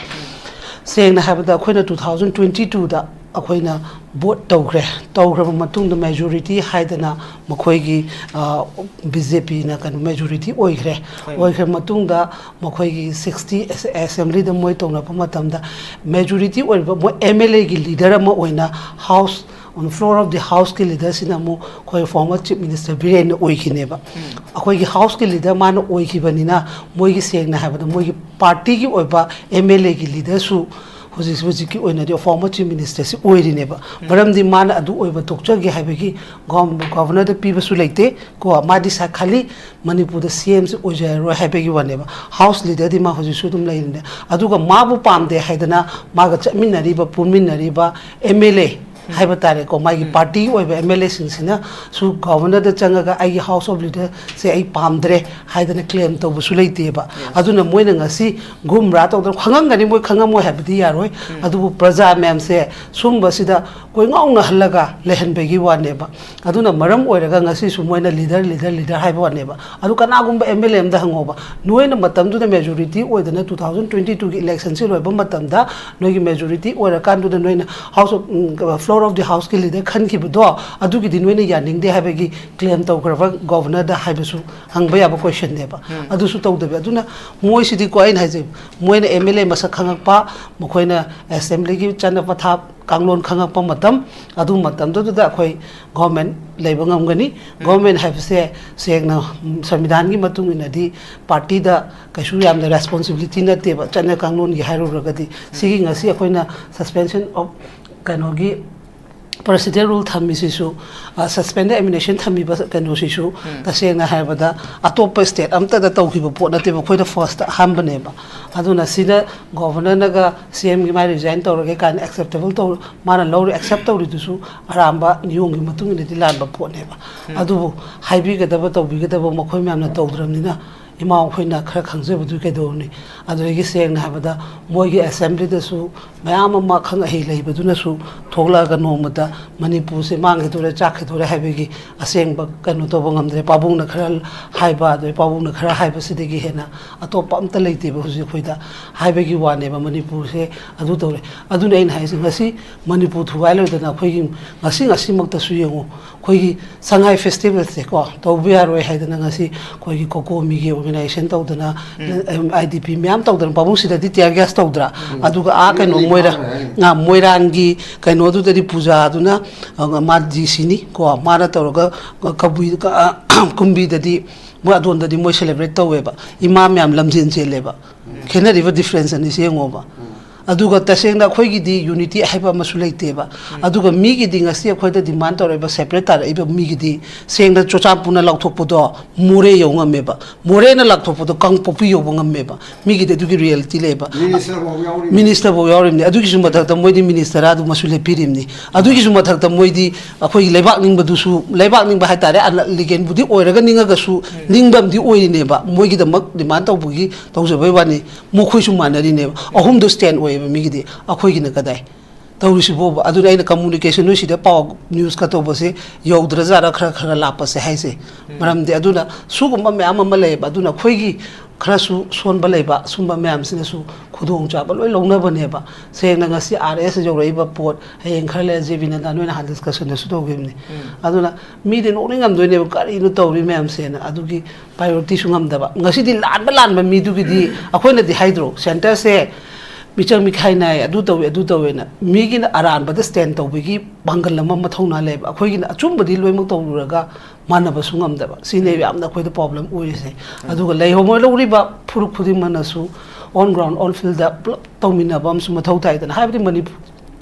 ꯁꯦꯡꯅ ꯍꯥꯏꯕꯗ ꯑꯩꯈꯣꯏꯅ ꯇꯨ ꯊꯥꯎꯖꯟ ꯇ꯭ꯋꯦꯟꯇꯤ ꯇꯨꯗ ꯑꯩꯈꯣꯏꯅ ꯚꯣꯠ ꯇꯧꯈ꯭ꯔꯦ꯫ ꯇꯧꯈ꯭ꯔꯕ ꯃꯇꯨꯡꯗ ꯃꯦꯖꯣꯔꯤꯇꯤ ꯍꯥꯏꯗꯅ ꯃꯈꯣꯏꯒꯤ, ꯑ, ꯕꯤ ꯖꯦ ꯄꯤꯅ ꯀꯩꯅꯣ ꯃꯦꯖꯣꯔꯤꯇꯤ ꯑꯣꯏꯈ꯭ꯔꯦ꯫ ꯑꯣꯏꯈ꯭ꯔ ꯃꯇꯨꯡꯗ ꯃꯈꯣꯏꯒꯤ ꯁꯤꯛꯁꯇꯤ ꯑꯦꯁ-, ꯑꯦꯁꯦꯝꯕ꯭ꯂꯤꯗ ꯃꯣꯏ ꯇꯧꯅꯔꯛꯄ ꯃꯇꯝꯗ ꯃꯦꯖꯣꯔꯤꯇꯤ ꯑꯣꯏꯔꯤꯕ ꯃꯣꯏ ꯑꯦꯝ ꯑꯦꯜ ꯑꯦꯒꯤ ꯂꯤꯗꯔ ꯑꯃ ꯑꯣꯏꯅ house On floor of the house ꯀꯤ leader ꯁꯤꯅ ꯑꯃꯨꯛ ꯑꯩꯈꯣꯏ former chief minister ꯕꯤꯔꯦꯟꯅ ꯑꯣꯏꯈꯤꯅꯦꯕ꯫ ꯑꯩꯈꯣꯏꯒꯤ house ꯀꯤ leader ꯃꯥꯅ ꯑꯣꯏꯈꯤꯕꯅꯤꯅ, ꯃꯣꯏꯒꯤ, ꯁꯦꯡꯅ ꯍꯥꯏꯕꯗ, ꯃꯣꯏꯒꯤ party ꯒꯤ ꯑꯣꯏꯕ M L A ꯒꯤ leader ꯁꯨ ꯍꯧꯖꯤꯛ ꯍꯧꯖꯤꯛꯀꯤ ꯑꯣꯏꯅꯗꯤ former chief minister ꯁꯤ ꯑꯣꯏꯔꯤꯅꯦꯕ꯫ ꯃꯔꯝꯗꯤ ꯃꯥꯅ ꯑꯗꯨ ꯑꯣꯏꯕ ꯊꯣꯛꯆꯒꯦ ꯍꯥꯏꯕꯒꯤ ꯒꯣ-, governor ꯗ ꯄꯤꯕꯁꯨ ꯂꯩꯇꯦ ꯀꯣ꯫ ꯃꯥꯗꯤ ꯁꯥ-, ꯈꯥꯂꯤ ꯃꯅꯤꯄꯨꯔꯗ C M ꯁꯤ ꯑꯣꯏꯖꯔꯔꯣꯏ ꯍꯥꯏꯕꯒꯤ ꯋꯥꯅꯦꯕ꯫ House leader ꯗꯤ ꯃꯥ ꯍꯧꯖꯤꯛꯁꯨ ꯑꯗꯨꯝ ꯂꯩꯔꯤꯅꯦ꯫ ꯑꯗꯨꯒ ꯃꯥꯕꯨ ꯄꯥꯝꯗꯦ ꯍꯥꯏꯗꯅ ꯃꯥꯒ ꯆꯠꯃꯤꯟꯅꯔꯤꯕ, ꯄꯨꯟꯃꯤꯟꯅꯔꯤꯕ M L A ꯍꯥꯏꯕ ꯇꯥꯔꯦꯀꯣ, ꯃꯥꯒꯤ party ꯒꯤ ꯑꯣꯏꯕ M L A ꯁꯤꯡꯁꯤꯅꯁꯨ governor ꯗ ꯆꯪꯉꯒ "ꯑꯩꯒꯤ house of leader ꯁꯦ ꯑꯩ ꯄꯥꯝꯗ꯭ꯔꯦ" ꯍꯥꯏꯗꯅ claim ꯇꯧꯕꯁꯨ ꯂꯩꯇꯦꯕ꯫ ꯑꯗꯨꯅ ꯃꯣꯏꯅ ꯉꯁꯤ ꯒꯨꯝꯔꯥ ꯇꯧꯗꯅ, ꯈꯪꯉꯝꯒꯅꯤ, ꯃꯣꯏ ꯈꯪꯉꯝꯃꯣꯏ ꯍꯥꯏꯕꯗꯤ ꯌꯥꯔꯣꯏ, ꯑꯗꯨꯕꯨ ꯄ꯭ꯔꯖꯥ ꯃꯌꯥꯝꯁꯦ ꯁꯨꯝꯕꯁꯤꯗ ꯀꯣꯏꯉꯥꯎꯅꯍꯜꯂꯒ ꯂꯩꯍꯟꯕꯒꯤ ꯋꯥꯅꯦꯕ꯫ ꯑꯗꯨꯅ ꯃꯔꯝ ꯑꯣꯏꯔꯒ ꯉꯁꯤꯁꯨ ꯃꯣꯏꯅ leader, leader, leader ꯍꯥꯏꯕ ꯋꯥꯅꯦꯕ꯫ ꯑꯗꯨ ꯀꯅꯥꯒꯨꯝꯕ M L A ꯑꯃꯗ ꯍꯪꯉꯣꯕ, ꯅꯣꯏꯅ ꯃꯇꯝꯗꯨꯗ majority ꯑꯣꯏꯗꯅ two thousand twenty two ꯒꯤ election ꯁꯤ ꯂꯣꯏꯕ ꯃꯇꯝꯗ ꯅꯣꯏꯒꯤ majority ꯑꯣꯏꯔꯀꯥꯟꯗꯨꯗ ꯅꯣꯏꯅ house of, um, floor of the house ꯀꯤ leader ꯈꯟꯈꯤꯕꯗꯣ, ꯑꯗꯨꯒꯤꯗꯤ ꯅꯣꯏꯅ ꯌꯥꯅꯤꯡꯗꯦ ꯍꯥꯏꯕꯒꯤ claim ꯇꯧꯈ꯭ꯔꯕ governor ꯗ ꯍꯥꯏꯕꯁꯨ ꯍꯪꯕ ꯌꯥꯕ question ꯅꯦꯕ꯫ ꯑꯗꯨꯁꯨ ꯇꯧꯗꯕꯤ꯫ ꯑꯗꯨꯅ ꯃꯣꯏꯁꯤꯗꯤꯀꯣ, ꯑꯩꯅ ꯍꯥꯏꯖꯩ, ꯃꯣꯏꯅ M L A ꯃꯁꯛ ꯈꯪꯉꯛꯄ, ꯃꯈꯣꯏꯅ assembly ꯒꯤ ꯆꯠꯅ ꯄꯊꯥꯞ ꯀꯥꯡꯂꯣꯟ ꯈꯪꯉꯛꯄ ꯃꯇꯝ, ꯑꯗꯨ ꯃꯇꯝꯗꯨꯗ ꯑꯩꯈꯣꯏ government ꯂꯩꯕ ꯉꯝꯒꯅꯤ꯫ Government ꯍꯥꯏꯕꯁꯦ ꯁꯦꯡꯅ, ꯎꯝ, ꯁꯪꯕꯤꯙꯥꯟꯒꯤ ꯃꯇꯨꯡ ꯏꯟꯅꯗꯤ party ꯗ ꯀꯩꯁꯨ ꯌꯥꯝꯅ responsibility ꯅꯠꯇꯦꯕ, ꯆꯠꯅ ꯀꯥꯡꯂꯣꯟꯒꯤ ꯍꯥꯏꯔꯨꯔꯒꯗꯤ꯫ ꯁꯤꯒꯤ ꯉꯁꯤ ꯑꯩꯈꯣꯏꯅ suspension of ꯀꯩꯅꯣꯒꯤ procedure rule ꯊꯝꯃꯤꯁꯤꯁꯨ, ꯑ, suspended ammunition ꯊꯝꯃꯤꯕ ꯀꯩꯅꯣꯁꯤꯁꯨ, ꯇꯁꯦꯡꯅ ꯍꯥꯏꯔꯕꯗ, ꯑꯇꯣꯞꯄ state ꯑꯝꯇꯗ ꯇꯧꯈꯤꯕ ꯄꯣꯠ ꯅꯠꯇꯦꯕ, ꯑꯩꯈꯣꯏꯅ first ꯑꯍꯥꯟꯕꯅꯦꯕ꯫ ꯑꯗꯨꯅ ꯁꯤꯗ governor ꯅꯒ C M ꯒꯤ ꯃꯥꯏ resign ꯇꯧꯔꯒꯦ ꯀꯥꯏꯅ acceptable ꯇꯧ-, ꯃꯥꯅ ꯂꯧꯔꯤ, accept ꯇꯧꯔꯤꯗꯨꯁꯨ ꯑꯔꯥꯟꯕ ꯅꯤꯌꯣꯝꯒꯤ ꯃꯇꯨꯡ ꯏꯟꯅꯗꯤ ꯂꯥꯟꯕ ꯄꯣꯠꯅꯦꯕ꯫ ꯑꯗꯨꯕꯨ ꯍꯥꯏꯕꯤꯒꯗꯕ, ꯇꯧꯕꯤꯒꯗꯕ ꯃꯈꯣꯏ ꯃꯌꯥꯝꯅ ꯇꯧꯗ꯭ꯔꯕꯅꯤꯅ, ꯏꯃꯥ ꯑꯩꯈꯣꯏꯅ ꯈꯔ ꯈꯪꯖꯕꯗꯨ ꯀꯩꯗꯧꯔꯨꯅꯤ? ꯑꯗꯨꯗꯒꯤ ꯁꯦꯡꯅ ꯍꯥꯏꯕꯗ, ꯃꯣꯏꯒꯤ assembly ꯗꯁꯨ ꯃꯌꯥꯝ ꯑꯃ ꯑꯈꯪ ꯑꯍꯩ ꯂꯩꯕꯗꯨꯅꯁꯨ ꯊꯣꯛꯂꯛꯑꯒ ꯅꯣꯡꯃꯗ ꯃꯅꯤꯄꯨꯔꯁꯦ ꯃꯥꯡꯈꯤꯗꯣꯔꯦ, ꯆꯥꯛꯈꯤꯗꯣꯔꯦ ꯍꯥꯏꯕꯒꯤ ꯑꯁꯦꯡꯕ ꯀꯩꯅꯣ ꯇꯧꯕ ꯉꯝꯗ꯭ꯔꯦ꯫ ꯄꯥꯕꯨꯡꯅ ꯈꯔ ꯍꯥꯏꯕ, ꯑꯗꯩ ꯄꯥꯕꯨꯡꯅ ꯈꯔ ꯍꯥꯏꯕꯁꯤꯗꯒꯤ ꯍꯦꯟꯅ ꯑꯇꯣꯞꯄ ꯑꯝꯇ ꯂꯩꯇꯦꯕ ꯍꯧꯖꯤꯛ ꯑꯩꯈꯣꯏꯗ ꯍꯥꯏꯕꯒꯤ ꯋꯥꯅꯦꯕ꯫ ꯃꯅꯤꯄꯨꯔꯁꯦ ꯑꯗꯨ ꯇꯧꯔꯦ꯫ ꯑꯗꯨꯅ ꯑꯩꯅ ꯍꯥꯏꯁꯦ, ꯉꯁꯤ ꯃꯅꯤꯄꯨꯔ ꯊꯨꯒꯥꯏ ꯂꯣꯏꯗꯅ ꯑꯩꯈꯣꯏꯒꯤ ꯉꯁꯤ, ꯉꯁꯤꯃꯛꯇꯁꯨ ꯌꯦꯡꯉꯨ, ꯑꯩꯈꯣꯏꯒꯤ ꯁꯉꯥꯏ festival ꯁꯦ ꯀꯣ, ꯇꯧꯕ ꯌꯥꯔꯣꯏ ꯍꯥꯏꯗꯅ ꯉꯁꯤ ꯑꯩꯈꯣꯏꯒꯤ COCOMI ꯒꯤ ꯅꯦꯁꯟ ꯇꯧꯗꯅ, ꯑꯥꯏ ꯗꯤ ꯄꯤ ꯃꯌꯥꯝ ꯇꯧꯗꯅ, ꯄꯥꯕꯨꯡꯁꯤꯗꯗꯤ ꯇꯤꯌꯔ ꯒ꯭ꯌꯥꯁ ꯇꯧꯗ꯭ꯔꯥ? ꯑꯗꯨꯒ ꯑꯥ ꯀꯩꯅꯣ, ꯃꯣꯏꯔꯥꯡ, ꯑꯥ, ꯃꯣꯏꯔꯥꯡꯒꯤ ꯀꯩꯅꯣꯗꯨꯗꯗꯤ ꯄꯨꯖꯥꯗꯨꯅ, ꯑ, ꯃꯥ ꯗꯤ ꯁꯤꯅꯤ ꯀꯣ, ꯃꯥꯅ ꯇꯧꯔꯒ ꯀꯕꯨꯏ, ꯑ, ꯀꯨꯝꯕꯤꯗꯗꯤ, ꯃꯣꯏ ꯑꯗꯣꯝꯗꯗꯤ ꯃꯣꯏ ꯁꯦꯂꯦꯕ꯭ꯔꯦꯠ ꯇꯧꯋꯦꯕ꯫ ꯏꯃꯥ ꯃꯌꯥꯝ ꯂꯝꯖꯦꯟ ꯆꯦꯜꯂꯦꯕ꯫ ꯈꯦꯠꯅꯔꯤꯕ ꯗꯤꯐ꯭ꯔꯦꯟꯁ ꯑꯅꯤꯁꯦ ꯌꯦꯡꯉꯣꯕ꯫ ꯑꯗꯨꯒ ꯇꯁꯦꯡꯅ ꯑꯩꯈꯣꯏꯒꯤꯗꯤ ꯌꯨꯅꯤꯇꯤ ꯍꯥꯏꯕ ꯑꯃꯁꯨ ꯂꯩꯇꯦꯕ꯫ ꯑꯗꯨꯒ ꯃꯤꯒꯤꯗꯤ ꯉꯁꯤ ꯑꯩꯈꯣꯏꯗ ꯗꯤꯃꯥꯟ ꯇꯧꯔꯛꯏꯕ, ꯁꯦꯄꯔꯦꯠ ꯇꯥꯔꯛꯏꯕ ꯃꯤꯒꯤꯗꯤ ꯁꯦꯡꯅ ꯆꯨꯔꯆꯥꯟꯄꯨꯔꯅ ꯂꯥꯎꯊꯣꯛꯄꯗꯣ ꯃꯣꯔꯦ ꯌꯧ ꯉꯝꯃꯦꯕ, ꯃꯣꯔꯦꯅ ꯂꯥꯎꯊꯣꯛꯄꯗꯣ ꯀꯥꯡꯄꯣꯛꯄꯤ ꯌꯧꯕ ꯉꯝꯃꯦꯕ꯫ ꯃꯤꯒꯤꯗꯤ ꯑꯗꯨꯒꯤ ꯔꯤꯌꯦꯂꯤꯇꯤ ꯂꯩꯌꯦꯕ꯫ ꯃꯤꯅꯤꯁꯇꯔ ꯐꯥꯎ ꯌꯥꯎꯔꯤꯕꯅꯤ꯫ ꯃꯤꯅꯤꯁꯇꯔ ꯐꯥꯎ ꯌꯥꯎꯔꯤꯕꯅꯤ꯫ ꯑꯗꯨꯒꯤꯁꯨ ꯃꯊꯛꯇ ꯃꯣꯏꯗꯤ ꯃꯤꯅꯤꯁꯇꯔ ꯑꯗꯨꯃꯁꯨ ꯂꯦꯞꯄꯤꯔꯤꯕꯅꯤ꯫ ꯑꯗꯨꯒꯤꯁꯨ ꯃꯊꯛꯇ ꯃꯣꯏꯗꯤ ꯑꯩꯈꯣꯏꯒꯤ ꯂꯩꯕꯥꯛ ꯅꯤꯡꯕꯗꯨꯁꯨ, ꯂꯩꯕꯥꯛ ꯅꯤꯡꯕ ꯍꯥꯏꯇꯥꯔꯦ, ꯂꯤꯒꯦꯟꯕꯨꯗꯤ ꯑꯣꯏꯔꯒ ꯅꯤꯡꯉꯒꯁꯨ ꯅꯤꯡꯕ ꯑꯃꯗꯤ ꯑꯣꯏꯔꯤꯅꯦꯕ꯫ ꯃꯣꯏꯒꯤꯗꯃꯛ ꯗꯤꯃꯥꯟ ꯇꯧꯕꯒꯤ ꯇꯧꯖꯕꯩ ꯋꯥꯅꯤ꯫ ꯃꯈꯣꯏꯁꯨ ꯃꯥꯟꯅꯔꯤꯅꯦꯕ꯫ ꯑꯍꯨꯝꯗꯣ ꯁ꯭ꯇꯦꯟ ꯑꯣꯏꯌꯦꯕ ꯃꯤꯒꯤꯗꯤ, ꯑꯩꯈꯣꯏꯒꯤꯅ ꯀꯗꯥꯏ ꯇꯧꯔꯤꯁꯤꯕꯣꯕ? ꯑꯗꯨꯅ ꯑꯩꯅ ꯀꯝꯃꯨꯅꯤꯀꯦꯁꯟ ꯅꯣꯏꯁꯤꯗ ꯄꯥꯎ ꯅ꯭ꯌꯨꯁꯀ ꯇꯧꯕꯁꯦ ꯌꯧꯗ꯭ꯔꯖꯥꯠꯔ ꯈꯔ ꯈꯔ ꯂꯥꯛꯄꯁꯦ ꯍꯥꯏꯁꯦ꯫ ꯃꯔꯝꯗꯤ ꯑꯗꯨꯅ ꯁꯤꯒꯨꯝꯕ ꯃꯌꯥꯝ ꯑꯃ ꯂꯩꯌꯦꯕ꯫ ꯑꯗꯨꯅ ꯑꯩꯈꯣꯏꯒꯤ ꯈꯔꯁꯨ ꯁꯣꯟꯕ ꯂꯩꯕ, ꯁꯨꯝꯕ ꯃꯌꯥꯝꯁꯤꯅꯁꯨ ꯈꯨꯗꯣꯡꯆꯥꯕ ꯂꯣꯏ ꯂꯧꯅꯕꯅꯦꯕ꯫ ꯁꯦꯡꯅ ꯉꯁꯤ ꯑꯥꯔ ꯑꯦꯁ ꯌꯧꯔꯛꯏꯕ ꯄꯣꯠ, ꯍꯌꯦꯡ ꯈꯔ ꯂꯩꯔ ꯖꯦ ꯕꯤ ꯅꯗꯥ, ꯅꯣꯏ ꯅꯍꯥꯟ ꯗꯤꯁꯀꯁꯟꯗꯁꯨ ꯇꯧꯈꯤꯕꯅꯤ꯫ ꯑꯗꯨꯅ ꯃꯤꯗꯤ ꯅꯣꯛꯅꯤꯡꯉꯝꯗꯣꯏꯅꯦꯕ, "ꯀꯔꯤꯅꯣ ꯇꯧꯔꯤ ꯃꯌꯥꯝꯁꯦꯅ"꯫ ꯑꯗꯨꯒꯤ ꯄ꯭ꯔꯥꯏꯌꯣꯔꯤꯇꯤꯁꯨ ꯉꯝꯗꯕ꯫ ꯉꯁꯤꯗꯤ ꯂꯥꯟꯕ ꯂꯥꯟꯕ ꯃꯤꯗꯨꯒꯤꯗꯤ ꯑꯩꯈꯣꯏꯅꯗꯤ ꯍꯥꯏꯗ꯭ꯔꯣ, ꯁꯦꯟꯇꯔꯁꯦ ꯃꯤꯆꯪ ꯃꯤꯈꯥꯏ ꯅꯥꯏ, ꯑꯗꯨ ꯇꯧꯏ, ꯑꯗꯨ ꯇꯧꯋꯦꯅ꯫ ꯃꯤꯒꯤꯅ ꯑꯔꯥꯟꯕꯗ ꯁ꯭ꯇꯦꯟ ꯇꯧꯕꯒꯤ ꯄꯥꯡꯒꯜ ꯑꯃ, ꯃꯊꯧꯅꯥ ꯂꯩꯕ꯫ ꯑꯩꯈꯣꯏꯒꯤꯅ ꯑꯆꯨꯝꯕꯗꯤ ꯂꯣꯏꯅꯃꯛ ꯇꯧꯔꯨꯔꯒ ꯃꯥꯟꯅꯕꯁꯨ ꯉꯝꯗꯕ꯫ ꯁꯤꯅꯦꯕ ꯌꯥꯝꯅ ꯑꯩꯈꯣꯏꯗ ꯄ꯭ꯔꯣꯕ꯭ꯂꯦꯝ ꯑꯣꯏꯔꯤꯁꯦ꯫ ꯑꯗꯨꯒ ꯂꯩꯍꯧꯔꯤꯕ ꯐꯨꯔꯨꯞ ꯈꯨꯗꯤꯡꯃꯛꯅꯁꯨ on ground, on field ꯗ ꯄꯨꯂꯞ ꯇꯧꯃꯤꯟꯅꯕ ꯑꯃꯁꯨ ꯃꯊꯧ ꯇꯥꯏꯗꯅ꯫ ꯍꯥꯏꯕꯗꯤ ꯃꯅꯤꯄꯨꯔ